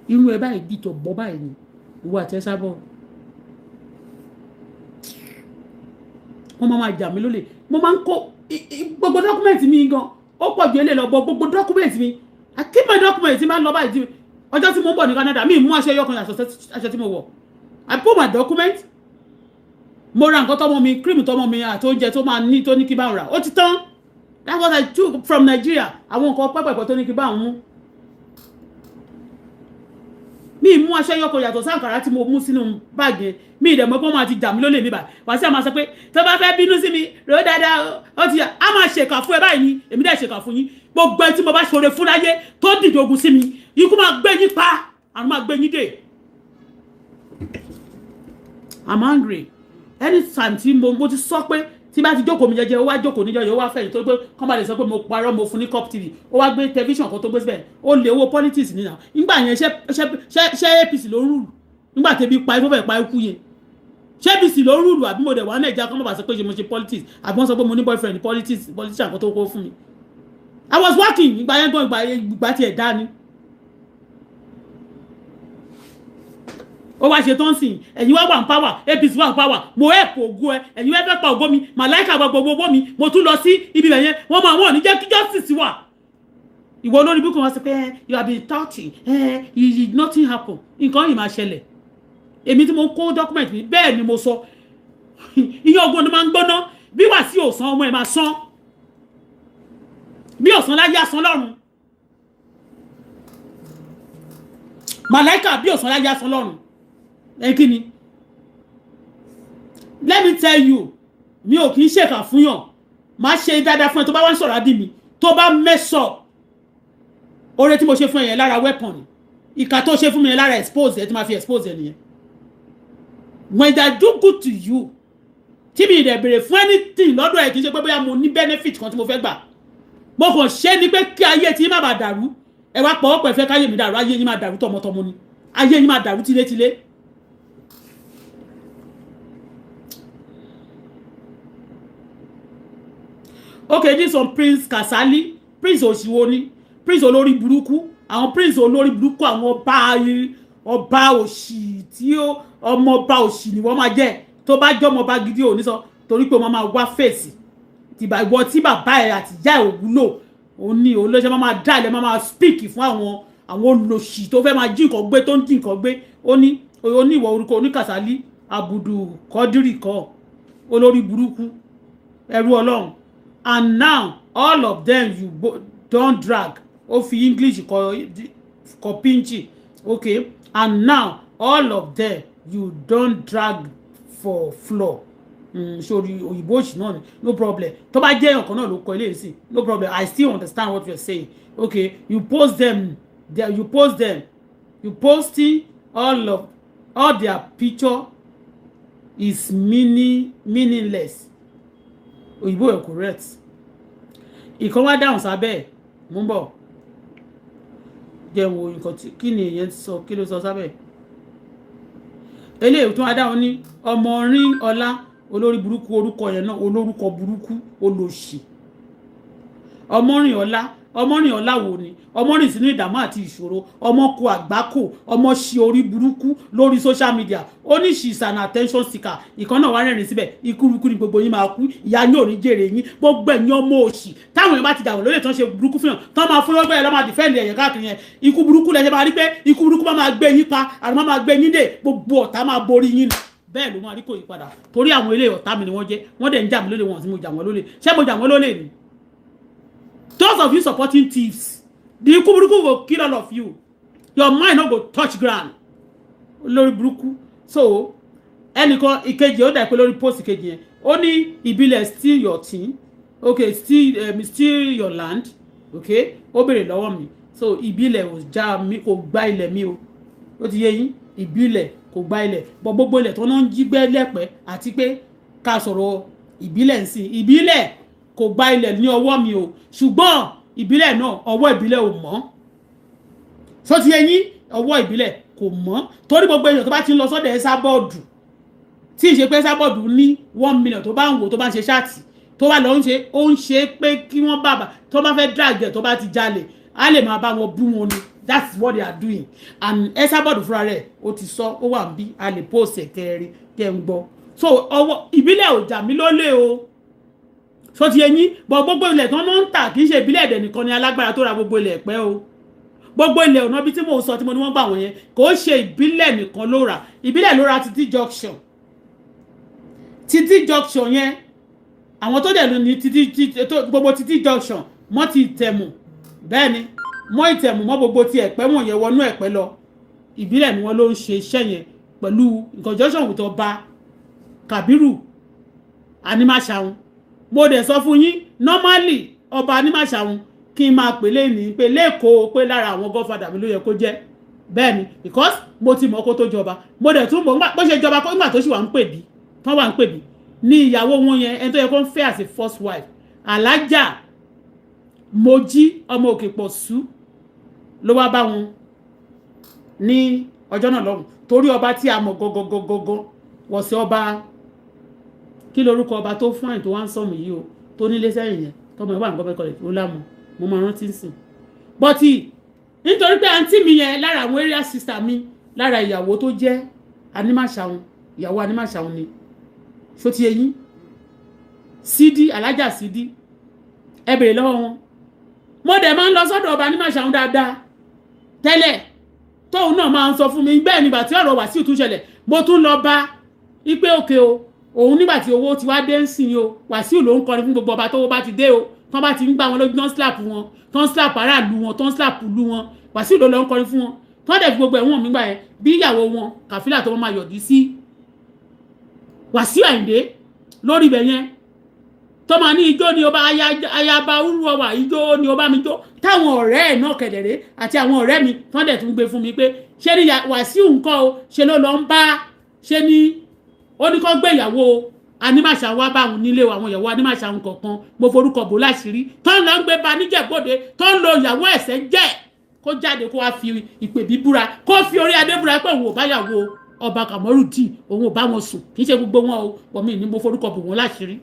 Irú ẹ báyìí bí tọ̀bọ̀ báyìí ni ìwọ àti ẹ sábọ̀. Wọ́n máa jà mí lólè. Mo máa ń kó gbogbo document mi gan, ó pọ̀ ju eléyìí lọ bọ̀. Gbogbo document mi, I keep my document. Tí máa ń lọ báyìí, ọjọ́ tí mo ń bọ̀ ní Canada, mi mú aṣọ ẹyọ kan, aṣọ tí mo wọ̀. I put my document. Mo ra nǹkan tọmọ mi, cream tọmọ mi àti oúnjẹ tó máa ní tó ní kí bá ń rà, ó ti tán. That's what I took from Nigeria. Àwọn nǹkan pẹ́pẹ́pẹ́ tó ní kí bá ń mú, mi mú aṣọ ẹyọ kan yàtọ̀ sáǹkàrà tí mo mú sínú báàgì mi. Ìdẹ̀mọ́ pé wọ́n máa ti jà mí lólè mi báyìí. Wá sí àmà sọ pé tó bá fẹ́ bínú sí mi rò ó dáadáa, ó ti á máa ṣèkà fún ẹ báyìí ni. Èmi dẹ̀ ṣèkà fún yín. Gbogbo ẹ tí mo bá ṣoore fún láyé tó dìde ogun sí mi, ikú máa gbé yín pa, àrùn máa gbé yín dè. I'm angry anytime tí mo ti sọ pé tí bá ti jókòó mi jẹ́jẹ́. Ó wá jókòó níjọ́ yìí, ó wá fẹ̀yìn tó pé kọ́ bá lè sọ pé mo parọ́. Mo fún ní cup tv, ó wá gbé tẹlifíṣàn kan tó gbé síbẹ̀. Ó lè owó politics nínú nígbà yẹn. Ṣé APC ló rule nígbà tẹ́bi pa ikú fẹ́ pa ikú yẹn? Ṣé APC ló rule? Àbí mo dẹ̀ wá Nàìjíríà kọ́ mọ̀ bá sọ pé ṣe mo ṣe politics, àbí wọ́n sọ pé mo ní boyfriend politics, politician kan tó kó fún mi? I was working ìgbà yẹn gan, ìgbà tiẹ̀ dá ni. Ó wá ṣe tó ń sìn. Ẹ̀yin wá wà ń power, APC wà ń power. Mo help ògo ẹ, ẹ̀yin wá fẹ́ pa ògo mi. Màláìka gbogbo owó mi, mo tún lọ sí ibi bẹ̀ yẹn. Wọ́n máa wọ́n ní jẹ́ kí justice wà. Ìwọ olórí búkú wọn sọ pé you have been touching, nothing happen. Nǹkan yìí máa ṣẹlẹ̀. Èmi tí mo kó document mi, bẹ́ẹ̀ ni mo sọ. Ìyẹn ogun ni máa ń gbóná bí wà sí òsán ọmọ ẹ̀ máa sán bí òsán láyé àsán lọ́run. Màláìka bí òsán láyé àsán lọ́run. Ẹ kí ni? Let me tell you, mi ò kì í ṣèkà fún yàn. Má ṣe dáadáa fún ẹ, tó bá wá ń sọ̀rọ̀ àdí mi, tó bá mess up oore tí mo ṣe fún ẹ yẹn lára weapon ni. Ìkà tó ṣe fún mi yẹn lára expose ẹ tí máa fi expose ẹ nìyẹn. When I do good to you, tí mi dẹ̀ béèrè fún anything lọ́dọ̀ ẹ̀, kì í ṣe pé bóyá mo ní benefit kan tí mo fẹ́ gbà. Mo kàn ṣe ni pé kí ayé tí má bàa dàrú. Ẹ wá pọ̀ ọ̀pọ̀ ẹ̀fẹ́ káyé mi dàrú. Ayé yín máa dàrú tọmọtọmọ ni. Ayé yín máa dàrú tilétilé. Okay, this one, Prince Kasali. Prince òṣìwò ni prince olórí burúkú. Àwọn prince olórí burúkú, àwọn ọba ọba òṣì tí ó ọmọ ọba òṣì ni wọ́n máa jẹ́. Tó bá jọ́ ọmọ ọba gidi, ò ní sọ torí pé wọ́n máa wá fèsì tìbà ìwọ tí bàbá ẹ̀ àti ìyá ẹ̀ ò wúlò. Òun ni òun ló ṣe máa dá ilẹ̀, máa speak fún àwọn olòṣì tó fẹ́ máa jí nǹkan gbé, tó ń jí nǹkan gbé. Ó ní ìwọ orúkọ oníkàsálí Abudu Kọ́dírì kọ́, olórí burúkú, ẹrú Ọlọ́run. And now all of them you don drag. Ó fi English kọ pinchi. Okay, and now all of them you don drag for floor. Sórí òyìnbó òsì náà ni. No problem. Tó bá jẹ́ ọ̀kan náà ló kọ ilé ìsìn, no problem, I still understand what you are saying. Okay, you post them there, you post them, you posting all of all their picture is meaningless. Òyìnbó ẹ̀ correct. Ìkan wá dáhùn sábẹ́ ẹ̀. Mú bọ̀, jẹ́ wo nǹkan tí kí ni èèyàn sọ, kí ló sọ sábẹ́ eléyìí tó wá dáhùn ní ọmọ rin ọlá, olórí burúkú, orúkọ yẹn náà, olórúkọ burúkú, olòṣì, ọmọrìn ọlá. Ọmọrìn ọlá wo ni ọmọrìn sínú ìdààmú àti ìṣòro, ọmọ kó àgbákò, ọmọ ṣe orí burúkú lórí social media. Ó ní she is an attention seeker. Ìkan náà wá rẹ́rìn síbẹ̀. Ikú burúkú ni gbogbo yín máa kú. Ìyá yín ò ní jèrè yín. Gbogbo ẹ̀yin ọmọ òṣì táwọn èèyàn bá ti dàgbà lórí tán, ṣe burúkú fún yàn tán, máa fún lọ́gbẹ́ yẹn lọ́ máa defend ẹ̀yẹ káàkiri yẹn. Ikú burúkú lẹ́sẹ̀ máa rí pé ikú burúkú máa gbé yín pa, àrùn máa gbé yín dé, gbogbo ọ̀tá máa borí yín. Bẹ́ẹ̀ ló máa rí, kò yí padà, torí àwọn ilé ọ̀tá mi ni wọ́n jẹ́. Wọ́n dẹ̀ ń jà mí lólè. Wọn sí mo jà wọ́n lólè? Ṣé mo jà wọ́n lólè ni? Those of you supporting thieves, the ikú burúkú go kill all of you. Your mind no go touch ground, lórí burúkú. So ẹnìkan ìkejì, ó dà pé lórí post ìkejì yẹn, ó ní ìbílẹ̀ steal your thing. Okay, steal your land. Okay, ó béèrè lọ́wọ́ mi. So ìbílẹ̀ ò já mi, kò gba ilẹ̀ mi o. Ó ti yé yín, ìbílẹ̀ kò gba ilẹ̀ bọ̀. Gbogbo ilẹ̀ tó náà ń jí gbẹ́ lẹ́pẹ́ àti pé ká sọ̀rọ̀ ìbílẹ̀ ń sìn, ìbílẹ̀ kò gba ilẹ̀ ní ọwọ́ mi o. Ṣùgbọ́n ìbílẹ̀ náà, ọwọ́ ìbílẹ̀ ò mọ́. Sọ ti yé yín, ọwọ́ ìbílẹ̀ kò mọ́, torí gbogbo èèyàn tó bá ti ń lọ sọ́dọ̀ Esabod, tí ì ṣe pé Esabod ní 1 million tó bá ń wò, tó bá ń ṣe chat, tó bá lọ ń ṣe, ó ń ṣe pé kí wọ́n bàbà tó bá fẹ́ drag ẹ̀, tó bá ti jalè, á lè máa bá wọn bú wọn ni. That's what they are doing. And Esabod fúnra rẹ̀, ó ti sọ, ó wà ń bí, a lè post ẹ̀ kẹrin kẹ́ ń gbọ́. So ọwọ́ ìbílẹ̀ ò jà mí lólè o. So ti eyín bọ̀, gbogbo ilẹ̀ tí wọ́n máa ń tà, kì í ṣe ìbílẹ̀ ẹ̀dẹ̀ nìkan ni alágbára tó ra gbogbo ilẹ̀ pẹ́ o. Gbogbo ilẹ̀ ọ̀nà bí tí mò ń sọ, tí mo ní wọ́n gbà wọ̀nyẹn, kò ṣe ìbílẹ̀ nìkan ló rà. Ìbílẹ̀ ló ra Títí Junction. Títí Junction yẹn, àwọn tó dẹ̀ ní títí, gbogbo Títí Junction mọ́ ti Ìtẹ̀mù, bẹ́ẹ̀ ni, mọ́ Ìtẹ̀mù, mọ́ gbogbo ti Ẹ̀pẹ́ wọ̀nyẹn, wọnú Ẹ̀pẹ́ lọ, ìbílẹ̀ ni wọ́n ló ń ṣe iṣẹ́ yẹn pẹ̀lú in conjunction with Ọba Kàbírù Animáṣàun. Mo dẹ̀ sọ fún yín, normally Ọba Animáṣàun, kí n máa pè léni pé lẹ́kọ̀ọ́ pé lára àwọn godfather mi ló yẹ kó jẹ́. Bẹ́ẹ̀ ni, because mo ti mọ̀ kó tó jọba. Mo dẹ̀ tún mọ̀ bó ṣe jọba nígbà tó sì wà ń pè bí tán wà ń pè bí ní ìyàwó wọn yẹn, ẹni tó yẹ kó ń fẹ́ as a first wife, Alájà Mojí ọmọ òkè pọ̀ sú, ló wá bá wọn ní ọjọ́ náà lọ́hùn. Torí ọba tí a mọ̀ gọgọgọgọgọ wọ̀ sí ọba, kí lorúkọ ọba tó fún àyìn tó wá ń sọ̀mù yìí o, tó nílé sẹ́yìn yẹn, tọmọ ìwà nǹkan bẹ́ẹ̀ ó lámọ̀, mo máa rántí sìn. But nítorí pé àǹtí mi yẹn, lára àwọn area sister mi, lára ìyàwó tó jẹ́ Animáṣàun, ìyàwó Animáṣàun ni. Ṣó ti eyín Sídí, Alájà Sídí, ẹ bèrè lọ́wọ́ wọn. Mo dẹ̀ máa ń lọ sọ́dọ̀ ọba Animáṣàun dáadáa tẹ́lẹ̀, tóun náà máa ń sọ fún mi. Bẹ́ẹ̀ nígbà tí ọ̀rọ̀ Wàsíù tún ṣẹlẹ̀, mo tún lọ bá ipe òkè o. Òun nígbà tí owó ti wá dé ń sìn o, Wàsíù ló ń kọrin fún gbogbo ọba tówó bá ti dé o, tán bá ti ń gbá wọn lójú, tán slap wọn, tán slap aráàlú wọn, tán slap ìlú wọn, Wàsíù ló lọ ń kọrin fún wọn. Tán dẹ̀ fi gbogbo ẹ̀wọ̀n mi gbà yẹn bí ìyàwó wọn Kàfílà tó máa yọ̀dí sí Wàsíù Àyìndé lórí ibẹ̀ yẹn, tó máa ní ijó ni ọba ayaba urúwọwà, ijó ni ọba mi jó, táwọn ọ̀rẹ́ ẹ̀ náà kẹ̀dẹ̀rẹ́ àti àwọn ọ̀rẹ́ mi tán dẹ̀ tún gbé fún mi pé ṣé ní Wàsíù nǹkan o, ṣe ló lọ ń bá ṣe ní. Ó ní kó gbé ìyàwó Animashaun wá báwọn nílé àwọn ìyàwó Animashaun kọ̀ọ̀kan, mo forúkọ bò láṣìírí, tó ń lọ ń gbé ba níjẹ̀bọ́dé, tó ń lo ìyàwó ẹ̀sẹ̀ jẹ́, kó jáde kó wá fi ìpè bíbúra, kó fi orí adé búra pé òun ò bá yàwó ọba Kàmọ́rùdì, òun ò bá wọn sùn. Kì í ṣe gbogbo wọn o, wọ́n mi ní mo forúkọ bò wọ́n láṣìírí.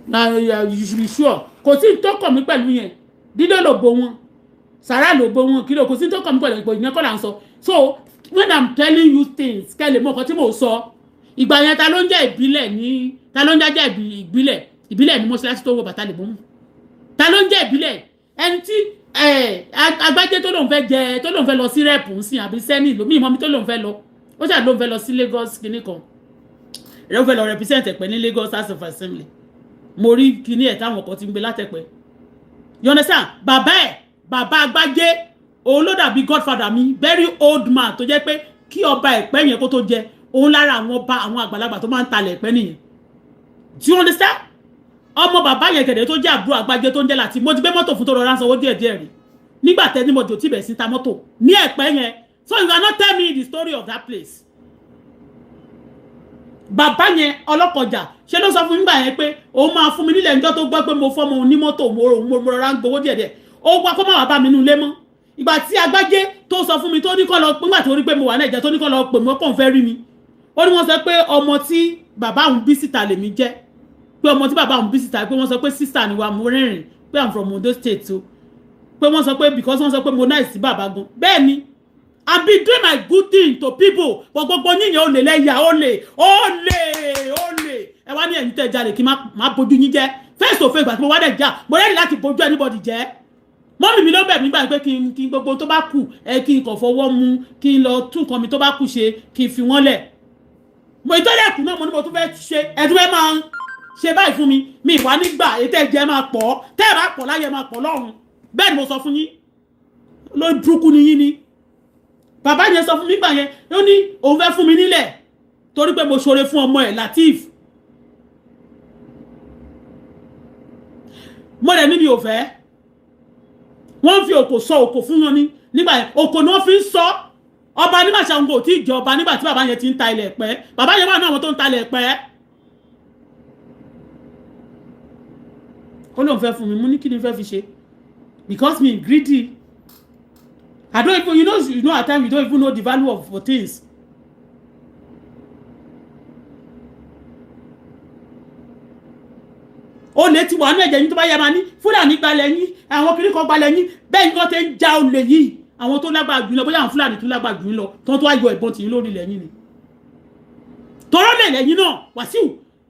Na you should be sure, kò sí tó kàn mí pẹ̀lú yẹn. Dídó ló bo wọn, sàrà ló bo wọn, kí ló, kò sí tó kàn mí pẹ̀lú ìyẹn kọ́ là ń sọ. So when I'm telling you things, kẹ́ lè mọ nǹkan tí mò ń sọ. Ìgbà yẹn, ta ló ń jẹ́ ìbílẹ̀ ní, ta ló ń jẹ́ ìbílẹ̀? Ìbílẹ̀ ní mọ́ṣáláṣí tó wọ bàtà lè mú. Ta ló ń jẹ́ ìbílẹ̀? Ẹni tí Agbájé tó lòun fẹ́ jẹ, tó lòun fẹ́ lọ sí rep ń sìn àbí sẹ́ni lómi ìmọ̀ mi tó lòun fẹ́ lọ, ó ṣáà lòun fẹ́ lọ sí Lagos kinní kan rẹ̀, ó fẹ́ lọ represent Ẹ̀pẹ́ ní Lagos House of Assembly. Mo rí kinní ẹ̀ táwọn kan ti ń gbé látẹ̀pẹ́, you understand? Bàbá ẹ̀, bàbá Agbájé, òun ló dàbí godfather mi, very old man, tó jẹ́ pé kí ọba Ẹ̀pẹ́ yẹn kó tó jẹ, òun lára àwọn ọba, àwọn àgbàlagbà tó máa ń talẹ̀ Ẹ̀pẹ́ nìyẹn. Do you understand? Ọmọ bàbá yẹn kẹ̀dẹ̀ tó jẹ́ àbúrò Àgbájé tó ń jẹ́ láti, mo ti gbé mọ́tò fún tó rọra ń sanwó díẹ̀ díẹ̀ rí nígbà tẹ́ ní mo jò tí bẹ̀ sí ta mọ́tò ní Ẹ̀pẹ́ yẹn. So you cannot tell me the story of that place. Bàbá yẹn ọlọ́kọjà ṣé ló sọ fún mi gbà yẹn pé òun máa fún mi nílẹ̀ níjọ́ tó gbọ́ pé mo fọ́mọ onímọ́tò, mo rọra ń gbowó díẹ̀ díẹ̀. Ó wá kó má wàá bá mi nínú ilé mọ́. Ìgbà tí Agbájé tó sọ fún mi, tó ní kọ́ lọ, nígbà tó rí pé mo wà Nàìjíríà, tó ní kọ́ lọ pè mí, kàn fẹ́ rí mi, ó ní wọ́n sọ pé ọmọ tí bàbá òun bí síta lèmi jẹ́, pé ọmọ tí bàbá òun bí síta, pé wọ́n sọ pé sister ni wa. Mo rẹ́rìn pé I'm from Ondo State o, pé wọ́n sọ pé because wọ́n sọ pé mo nice sí bàbá gan. Bẹ́ẹ̀ ni, I been doing my good thing to people, but gbogbo yíyan olè lẹ́yà, olè, olè, olè. Ẹ wá ní ẹ̀yin tẹ́ jalè, kí n má bójú yín jẹ́ face to face. Gbà tí mo wá dẹ̀ já, mo ready láti bójú anybody jẹ́. Mummy mi ló bẹ̀ mí gbà pé kí n gbogbo tó bá kù ẹ, kí n kàn fọwọ́ mu, kí n lọ tún nǹkan mi tó bá kù ṣe, kí n fi wọ́n lẹ̀. Mo ìtọ́lẹ̀ kù náà, mo ní mo tún fẹ́ ṣe, ẹ tún fẹ́ máa ṣe báyìí fún mi. Mi ìwà nígbà ètò ẹ̀jẹ̀ máa pọ̀, tẹ́ ẹ̀ bá pọ̀ láyé, máa pọ̀ lọ́run. Bẹ́ẹ̀ ni mo sọ fún yín, lórí burúkú ni yín ni. Bàbá yẹn sọ fún mi gbà yẹn, ó ní òun fẹ́ fún mi nílẹ̀ torí pé mo ṣoore fún ọmọ ẹ̀ Lateef. Mo rẹ̀ níbi ò fẹ́. Wọ́n fi òkò sọ òkò fún wọn ní nígbà yẹn, òkò ni wọ́n fi ń sọ. Ọba Animashaun kò tí ì jẹ ọba nígbà tí bàbá yẹn ti ń ta ilẹ̀ pẹ́. Bàbá yẹn wà ní àwọn tó ń ta ilẹ̀ pẹ́. Ó lóun fẹ́ fún mi. Mo ní kí ni fẹ́ fi ṣe? Because me greedy, I don't even, you know, at times you don't even know the value of things. Olè ti wà ní ẹ̀jẹ̀ yín. Tó bá yẹ, máa ní Fúlàní gbalẹ̀ yín, àwọn kiri kan gbalẹ̀ yín. Bẹ́ẹ̀ ni wọ́n ti ń ja olè yìí, àwọn tó lágbára jù lọ, bóyá àwọn Fúlàní tó lágbára jù lọ, tó tó wá yọ ìbọn tì í lórí ilẹ̀ yín ni tọ́rọ́ lè lẹ́yìn náà. Wàsíù,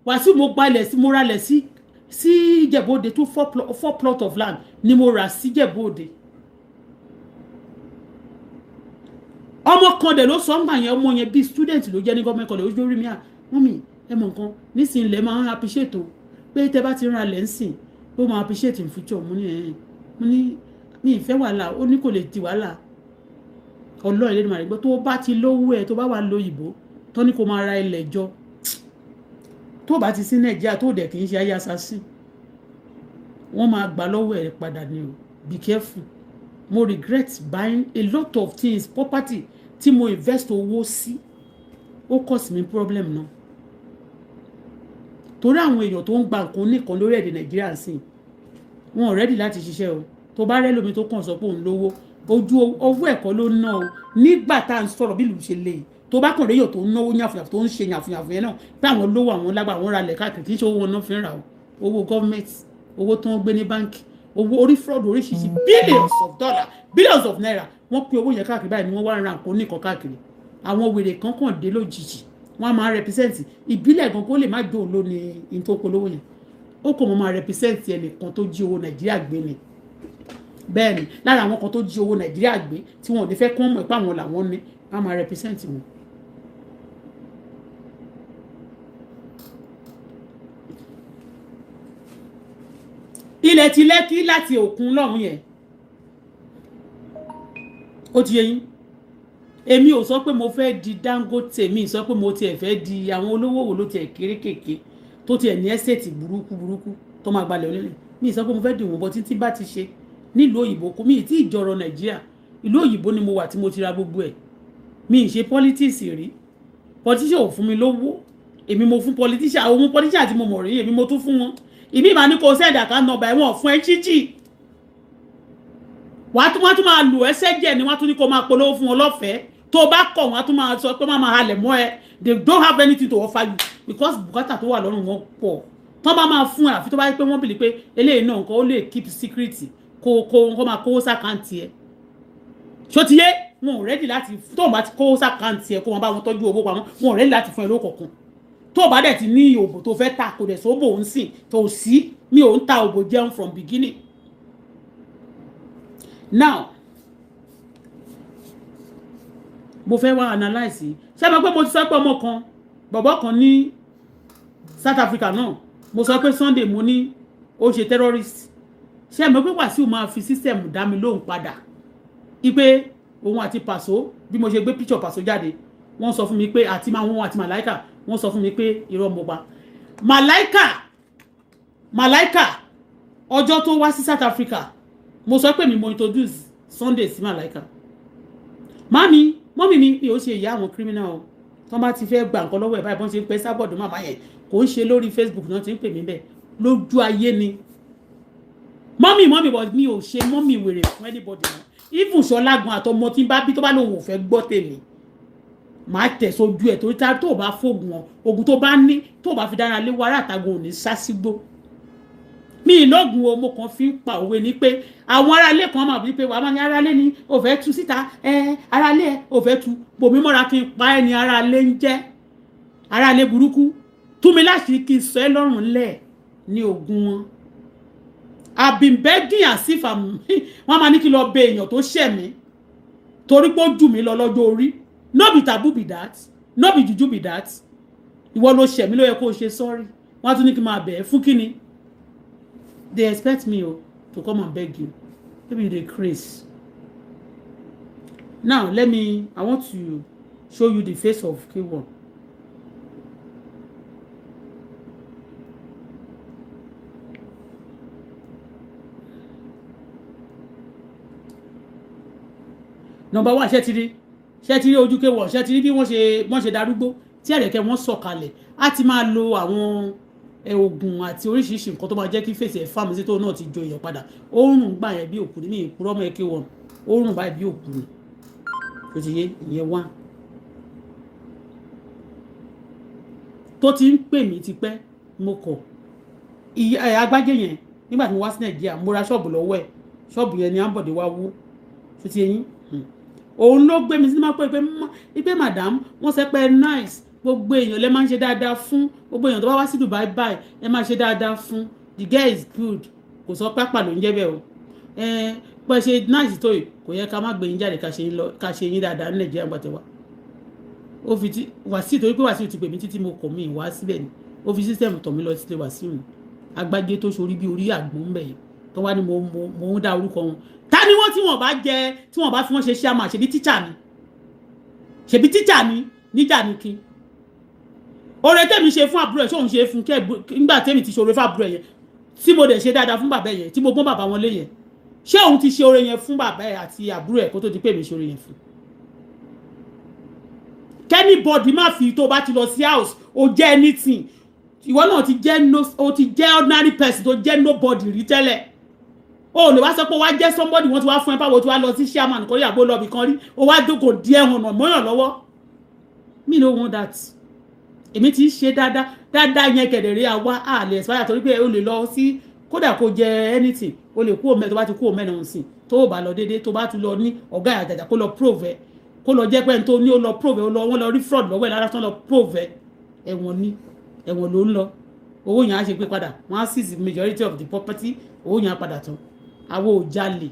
Wàsíù, mo gbalẹ̀ sí, mo ralẹ̀ sí Ìjẹ̀bú-Òde tó four plot of land ni mo rà sí Ìjẹ̀bú-Òde. Ọmọ kan dẹ̀ ló sọ ńgbà yẹn, ọmọ yẹn bíi student ló jẹ́ ní government college. Ojú orí mi à wọ́n mi ẹ mọ̀ nǹkan nísìnyí lẹ́ máa ń appreciate o, pé tẹ́ bá ti ń ra lẹ̀ ń sìn, ó máa appreciate in future. Mo ní ẹ̀, mo ní mi ìfẹ́ wàhálà. Ó ní kò lè di wàhálà. Ọlọ́run ilé ìmọ̀ àrígbọ́, tó bá ti lówó ẹ̀, tó bá wà lóyìnbó, tó ní kó máa ra ilẹ̀ jọ, tó bá ti sí Nàìjíríà, tó dẹ̀ kì í ṣe ayé assassin, wọ́n máa gbà lọ́wọ́ ẹ̀ padà ni o. Be careful. Mo regret buying a lot of things, property tí mo invest owó sí, ó cause mi problem náà, torí àwọn èèyàn tó ń gba nǹkan oníkan lórílẹ̀‐èdè Nàìjíríà sí, wọn ò ready láti ṣiṣẹ́ o. Tó bá rẹ́ lómi tó kàn sọ pé òun lówó, ojú owó ẹ̀kọ́ ló ná o. Nígbà tá à ń sọ̀rọ̀ bí ìlú ṣe lè, tó bá kàn réyàn tó ń náwó yàfùyàfù, tó ń ṣe yàfùyàfù yẹn náà, pé àwọn lówó, àwọn lágbà, àwọn ralẹ̀ káàkiri, kì í ṣe owó wọn náà fi ń rà o. Owó gọ́ọ̀mẹ̀ntì, owó tó ń gbé ní báńkì, owó orí fraud oríṣiríṣi, billions of dollars, billions of naira, wọ́n pín owó yẹn káàkiri báyìí ni wọ́n wá ń ra nǹkan oníkan káàkiri. Àwọn wèrè kan kàn dé lójijì, wọ́n á máa represent ìbílẹ̀ gan, kó lè má jó lónìí ní tó polówó yẹn, ó kò mọ̀ máa represent ẹnìkan tó jí owó Nàìjíríà gbé ni. Bẹ́ẹ̀ ni, lára àwọn kan tó jí owó Nàìjíríà gbé tí wọn ò ní fẹ́ kí wọ́n mọ̀ pé àwọn làwọn ní, wọ́n á máa represent wọn. Ilẹ̀ ti Lẹ́kí láti òkun lọ́hùn yẹn, ó ti yé yín. Èmi ò sọ pé mo fẹ́ di Dangote, mi sọ pé mo tiẹ̀ fẹ́ di àwọn olówó wo ló tiẹ̀ kéré kéèké tó tiẹ̀ ní estate burúkú burúkú tó máa gbalẹ̀ onílẹ̀. Mi sọ pé mo fẹ́ di wọn bọ́ títí bá ti ṣe nílùú òyìnbó kò mí tí ìjọrọ̀ Nàìjíríà. Ìlú òyìnbó ni mo wà tí mo ti ra gbogbo ẹ̀. Mi ì ṣe politics rí. Politician ò fún mi lówó. Èmi mo fún politician, àwọn politician tí mo mọ̀ rí, èmi mo tún fún wọn. Ìmí ìmá ní kò send account number, ẹ̀wọ̀n fún ẹ chíchì. Wàá tún, wọ́n tún máa lù ẹ́ sẹ́jẹ̀ ni. Wọ́n tún ní kó máa polówó fún wọn lọ́fẹ̀ẹ́. Tó bá kọ̀, wọ́n tún máa sọ pé má máa halẹ̀ mọ́ ẹ. They don't have anything to offer you because bùkátà tó wà lọ́rùn wọn pọ̀. Tó bá máa fún ẹ, àfi tó bá yẹ pé wọ́n believe pé eléyìí náà nǹkan ó lè keep secret, kó máa kówó s'account ẹ. Ṣó ti yé? Wọn ò ready láti, tó o bá ti kówó s'account ẹ, kó wọn bá wọn tọ́jú owó pamọ́, wọn ò ready láti fún ẹ lówó kọ̀ọ̀kan. Tó o bá dẹ̀ ti ní òbò tó fẹ́ ta, kò dẹ̀ sóbò ń sìn tó sí. Mi ò ń ta òbò jẹun from beginning. Now mo fẹ́ wá analyse. Ṣé mo pé mo ti sọ pé ọmọ kan, bọ̀bọ̀ kan ní South Africa náà, mo sọ pé Sunday, mo ní ó ṣe terrorist. Ṣé mo pé Wàsíù máa fi system dá mi lóhùn padà ipe òun àti Pàṣọ? Bí mo ṣe gbé picture Pàṣọ jáde, wọ́n sọ fún mi pé àti máa wọn àti Màláìkà, wọ́n sọ fún mi pé irọ́ mo pa. Màláìkà, Màláìkà, ọjọ́ tó wá sí South Africa, mo sọ pé mi mo introduce Sunday sí Màláìkà. Mami, mọ́mì mi ò ṣe ìyá àwọn criminal o. Tọ́ bá ti fẹ́ gba nǹkan lọ́wọ́ ẹ̀ báyìí, bọ́n ṣe ń pẹ́ sábọ̀dù màmá yẹn, kò ń ṣe lórí Facebook náà ti ń pè mí bẹ́ẹ̀, lójú ayé ni. Mọ́mì, mọ́mì, but mi ò ṣe mọ́mì wèrè fún anybody mọ́. Even ṣọlágun àtọmọ tí ń bá bí, tó bá lóun ò fẹ́ gbọ́ tèmi, màá tẹ̀ sójú ẹ̀, torí tó o bá fóògùn wọn, oògùn tó bá ní, tó o bá fi dára lé wàrà àtàgùn, ò ní sásígbó. Mi ìlọ́gùn o. Mo kàn fi ń pa òwe ni pé àwọn aráalé kan máa bí pé wàá máa ní aráalé ni ò fẹ́ tú síta. Ẹ aráalé ẹ ò fẹ́ tú bòmí mọ́ra kí n pa ẹ́ ní aráalé ń jẹ́ aráalé burúkú. Tú mi láṣìírí kí n sọ ẹ́ lọ́rùn lẹ̀ ní ogun wọn. I've been begging as if I'm, wọ́n máa ní kí n lọ bẹ èèyàn tó ṣẹ̀ mí torí pé ó jù mí lọ lọ́jọ́ orí. No be taboo be that, no be juju be that. Ìwọ ló ṣẹ̀ mí, ló yẹ kó o ṣe sorry. Wọ́n á tún ní kí n máa bẹ̀ ẹ́ fún kíni? They expect me o to come and beg you. Maybe you dey craze. Now let me, I want to show you the face of K1. Number one, ṣé ti rí? Ṣé ti rí ojú K1? Ṣé ti rí bí wọ́n ṣe darúgbó tí ẹ̀rẹ̀kẹ́ wọn sọ̀kalẹ̀? Á ti máa lo àwọn oògùn àti oríṣiríṣi nǹkan tó máa jẹ́ kí face ẹ̀ fáàmù sí, tó náà ti jo èèyàn padà. Ó rùn gbà yẹn bí òkú ní ìpúrọ́ mọ́ K1. Ó rùn báyìí bí òkú ni. Tó ti yé ìyẹn wá tó ti ń pè mí tipẹ́, mo kọ̀. Ìyá agbájé yẹn, nígbà tí mo wá sí Nàìjíríà, mo ra ṣọ́ọ̀bù lọ́wọ́ ẹ̀. Ṣọ́ọ̀bù yẹn ni Ambode wá wú tó ti yẹn. Òun ló gbé mi sí máa pé pé madam, wọ́n sọ pé nice, gbogbo èèyàn lẹ máa ń ṣe dáadáa fún, gbogbo èèyàn tó bá wá sí Dubai báyìí, ẹ máa ṣe dáadáa fún. The girl is good. Kò sọ pápá ló ń jẹ́ bẹ́ẹ̀ o. Ẹ pẹ́ ṣe nice tó yìí, kò yẹ ká má gbé yín jáde, ká ṣe yín dáadáa ní Nàìjíríà gbàtẹ́ wa. Ó fi ti Wàsíù, torí pé Wàsíù ti pè mí títí, mo kọ̀ mí wá síbẹ̀ ni. Ó fi system tọ̀ mí lọ sílé Wàsíù ni. Agbájé tó ṣorí bí orí àgbọ̀n bẹ̀ yẹn tó wá ní mo ń dá orúkọ wọn. Ta ni wọ́n tí wọ́n bá jẹ, tí wọ́n bá fi wọ́n ṣe ṣíàmà? Ṣebí tíṣà ni, ṣebí tíṣà ni níjà ní kí oore tèmi ṣe fún àbúrò ẹ̀, ṣóun ṣe fún kẹ́? Nígbà tèmi ti ṣoore fún àbúrò ẹ̀ yẹn, tí mo dẹ̀ ṣe dáadáa fún bàbá ẹ̀ yẹn, tí mo gbọ́n bàbá wọn lé yẹn, ṣé òun ti ṣe oore yẹn fún bàbá ẹ̀ àti àbúrò ẹ̀ kó tó di pé mi ṣe oore yẹn fún? Kí anybody má fi, tó bá ti lọ sí house, o jẹ́ anything. Ìwọ náà ti jẹ́ no, o ti jẹ́ ordinary person tó jẹ́ nobody rí tẹ́lẹ̀. O lè wá sọ pé wá jẹ́ somebody. Wọ́n ti wá fún ẹ báwo, tí wá lọ sí chairman kórí àgbo lọ́ọ̀bì kan rí, o wá jókòó díẹ̀ hànà mọ́yàn lọ́wọ́. Me no want that. Èmi ti ń ṣe dáadáa dáadáa yẹn kẹ̀dẹ̀rẹ́ àwa àlè expire, torí pé o lè lọ sí, kódà kó jẹ anything, o lè kú òmẹ. Tó bá ti kú òmẹ náà sìn, tó o bá lọ déédéé, tó bá tún lọ ní ọ̀gá àjàjà, kó lọ prove ẹ, kó lọ jẹ́ pé ẹni tó ní ó lọ prove ẹ, ó lọ, wọ́n lọ rí fraud lọ́wọ́ ẹ̀ lára tán, lọ prove ẹ, ẹ̀wọ̀n ni, ẹ̀wọ̀n ló ń lọ. Owó yẹn á ṣe pé padà, wọ́n á seize majority of the property. Owó yẹn á padà tán. Àwọn ò jalè.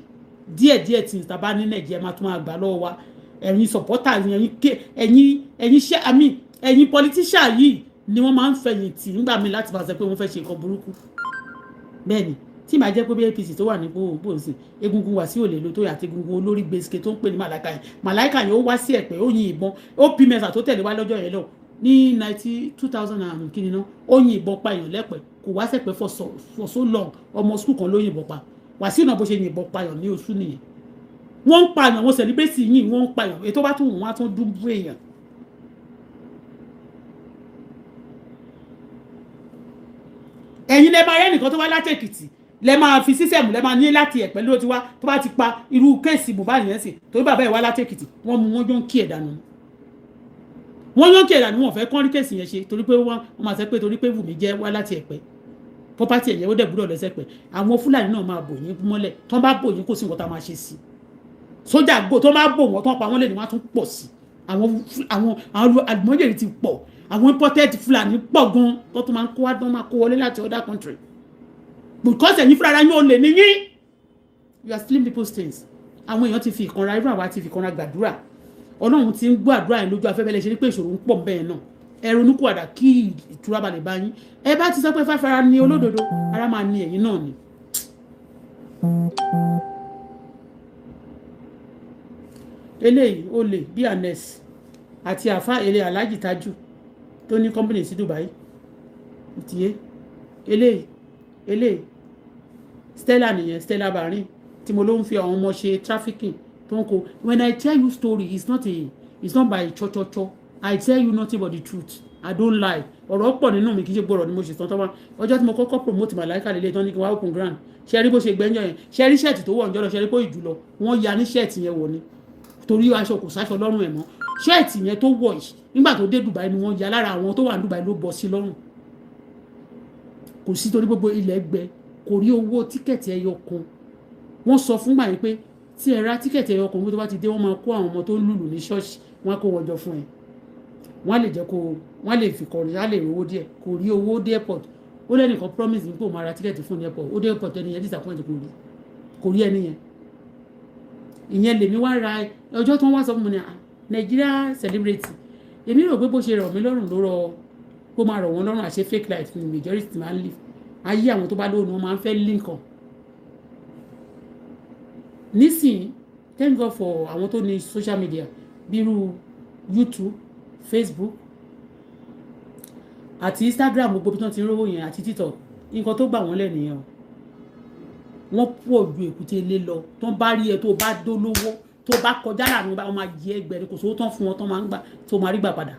Díẹ̀díẹ̀ tí ìta bá ní Nàìjíríà máa tún máa gbà lọ́wọ́ wa. Ẹ̀yin supporters, ẹ̀yin ẹ̀yin ẹ̀yin ṣẹ́ àmì ẹ̀yin politician yìí ni wọ́n máa ń fẹ̀yìntì nígbà míì láti máa sọ pé wọ́n fẹ́ ṣe nǹkan burúkú. Bẹ́ẹ̀ ni, tí màá jẹ́ pé bí APC tó wà ní gbòòsì, egungun wà sí òlè ló tó yà àti egungun olórí gbèsè tó ń pè ní màláìka yẹn. Màláìka yẹn, ó wá sí Ẹ̀pẹ́, ó yin ìbọn ó pí mẹ́sà tó tẹ̀lé wá lọ́jọ́ yẹn lọ ní ninety two thousand and kí ni ná. Ó yin ìbọn pa èèyàn lẹ́pẹ́, kò wá sẹ̀pẹ́ for so long. Ọmọ school kan ló yìnbọn pa. Wàsíù náà, bó ṣe yìnbọn pa èèyàn ní oṣù nìyẹn. Wọ́n ń pààyàn, wọ́n celebrate yìí, wọ́n ń pààyàn. Ètò bá tún wọ́n á tún dúnbú èèyàn. Ẹ̀yin lẹ máa rẹ́ nìkan tó wá láti Èkìtì, lẹ máa fi sísẹ̀mù, lẹ máa ní láti Ẹ̀pẹ́ ló ti wá. Tó bá ti pa irú case Mohbad yẹn sì, torí bàbá ẹ̀ wá láti Èkìtì, wọ́n mú, wọ́n jọ ń kí ẹ̀ dànù, wọ́n yàn kí ẹ̀ dànù. Wọ́n fẹ́ kán rí case yẹn ṣe, torí pé wọ́n máa sọ pé torí pé Wùmí jẹ́ wá láti Ẹ̀pẹ́, property ẹ̀yẹ ó dẹ̀ gbúdọ̀ lẹ́sẹ̀ pẹ̀. Àwọn Fúlàní náà máa bò yín mọ́lẹ̀. Tó bá bò yín, kò sí nǹkan tá a máa ṣe sí sójà gbò. Tó bá bò wọ́n, tó pa wọ́n lè ní wọ́n á tún pọ̀ sí. Àwọn àlùmọ́jèrè ti pọ̀, àwọn imported Fúlàní pọ̀ gan, tó tún máa ń kó wá, tó máa kó wọlé láti other country, because ẹ̀yin fúnra yín, ò lè ní yín. You are stealing people's things. Àwọn èèyàn ti fi ìkanra, irú àwa ti fi ìkanra gbàdúrà. Ọlọ́run ti ń gbọ́ àdúrà yẹn lójú afẹ́fẹ́. Lè ṣe ní pé ìṣòro ń pọ̀ bẹ́ẹ̀ náà. Ẹ ronúkúwàdà kí ìtura balẹ̀ bá yín. Ẹ bá ti sọ pé fáfara ní olódodo, ara máa ní ẹ̀yin náà ni. Eléyìí ó lè bí anes àti àfa èlé Alhaji Taju tó ní company sí Dubai tìyé. Eléyìí Stella nìyẹn, Stella Barin tí mo ló ń fi àwọn ọmọ ṣe trafficking tó ń kó. When I tell you story, it's not by cho-cho-cho. I tell you nothing but the truth. I don't lie. Ọ̀rọ̀ pọ̀ nínú mi, kì í ṣe gbọ́rọ̀ ni mo ṣe tán tán wá. Ọjọ́ tí mo kọ́kọ́ promote Màláìka lélẹ̀ tán ní kí wọ́n open ground, ṣe rí bó ṣe gbẹ́njọ́ yẹn? Ṣe rí shirt tó wọ̀ ǹjọ́ lọ? Ṣe rí pé ìjù lọ wọ́n ya ní shirt yẹn wọ̀ ni, torí aṣọ kò sáṣọ lọ́rùn ẹ̀ mọ́. Shirt yẹn tó wọ̀ yìí, nígbà tó dé Dubai ni wọ́n ya lára àwọn tó wà ní Dubai ló bọ́ sí lọ́rùn. Kò sí, torí gbogbo ilẹ̀ gbẹ, kò rí owó ticket ẹyọ kan. Wọ́n sọ fún gbà yín pé tí ẹ ra ticket ẹyọ kan, tó bá ti dé, wọ́n máa kó àwọn ọmọ tó ń lùlù ní ṣọ́ọ̀ṣì, wọ́n á kó wọn jọ fún ẹ, wọ́n á lè jẹ́ kó wọ́n á lè fi kọrin, á lè rówó díẹ̀. Kò rí owó dé airport. Ó lẹ́nìkan promise ní pé òun máa ra ticket fún ní airport. Ó dé airport, ẹni yẹn disappoint, kò rí ẹni yẹn. Ìyẹn lèmi wá ra ọjọ́ tó ń wá sọ fún mi ní Nigeria celebrity. Èmi rò pé bó ṣe rọ̀ mí lọ́rùn ló rọ kó máa rọ̀ wọ́n lọ́rùn. Àṣẹ fake life ni majority máa ń live. Ayé àwọn tó bá lóhùn, wọn máa ń fẹ́ link up nísìnyí. Thank God for àwọn tó ní social media bírú YouTube, Facebook àti Instagram, gbogbo bí wọ́n ti ń rówó yẹn, àti TikTok. Nǹkan tó gbà wọ́n lẹ̀ nìyẹn o. Wọ́n pọ̀ ju èkúté ilé lọ. Tó bá rí ẹ, tó bá dólówó, tó bá kọjá láàrin wọn, máa yẹ ẹgbẹ̀rún. Kò sówó tán fún wọn, tán máa ń gbà tó máa rí gbà padà.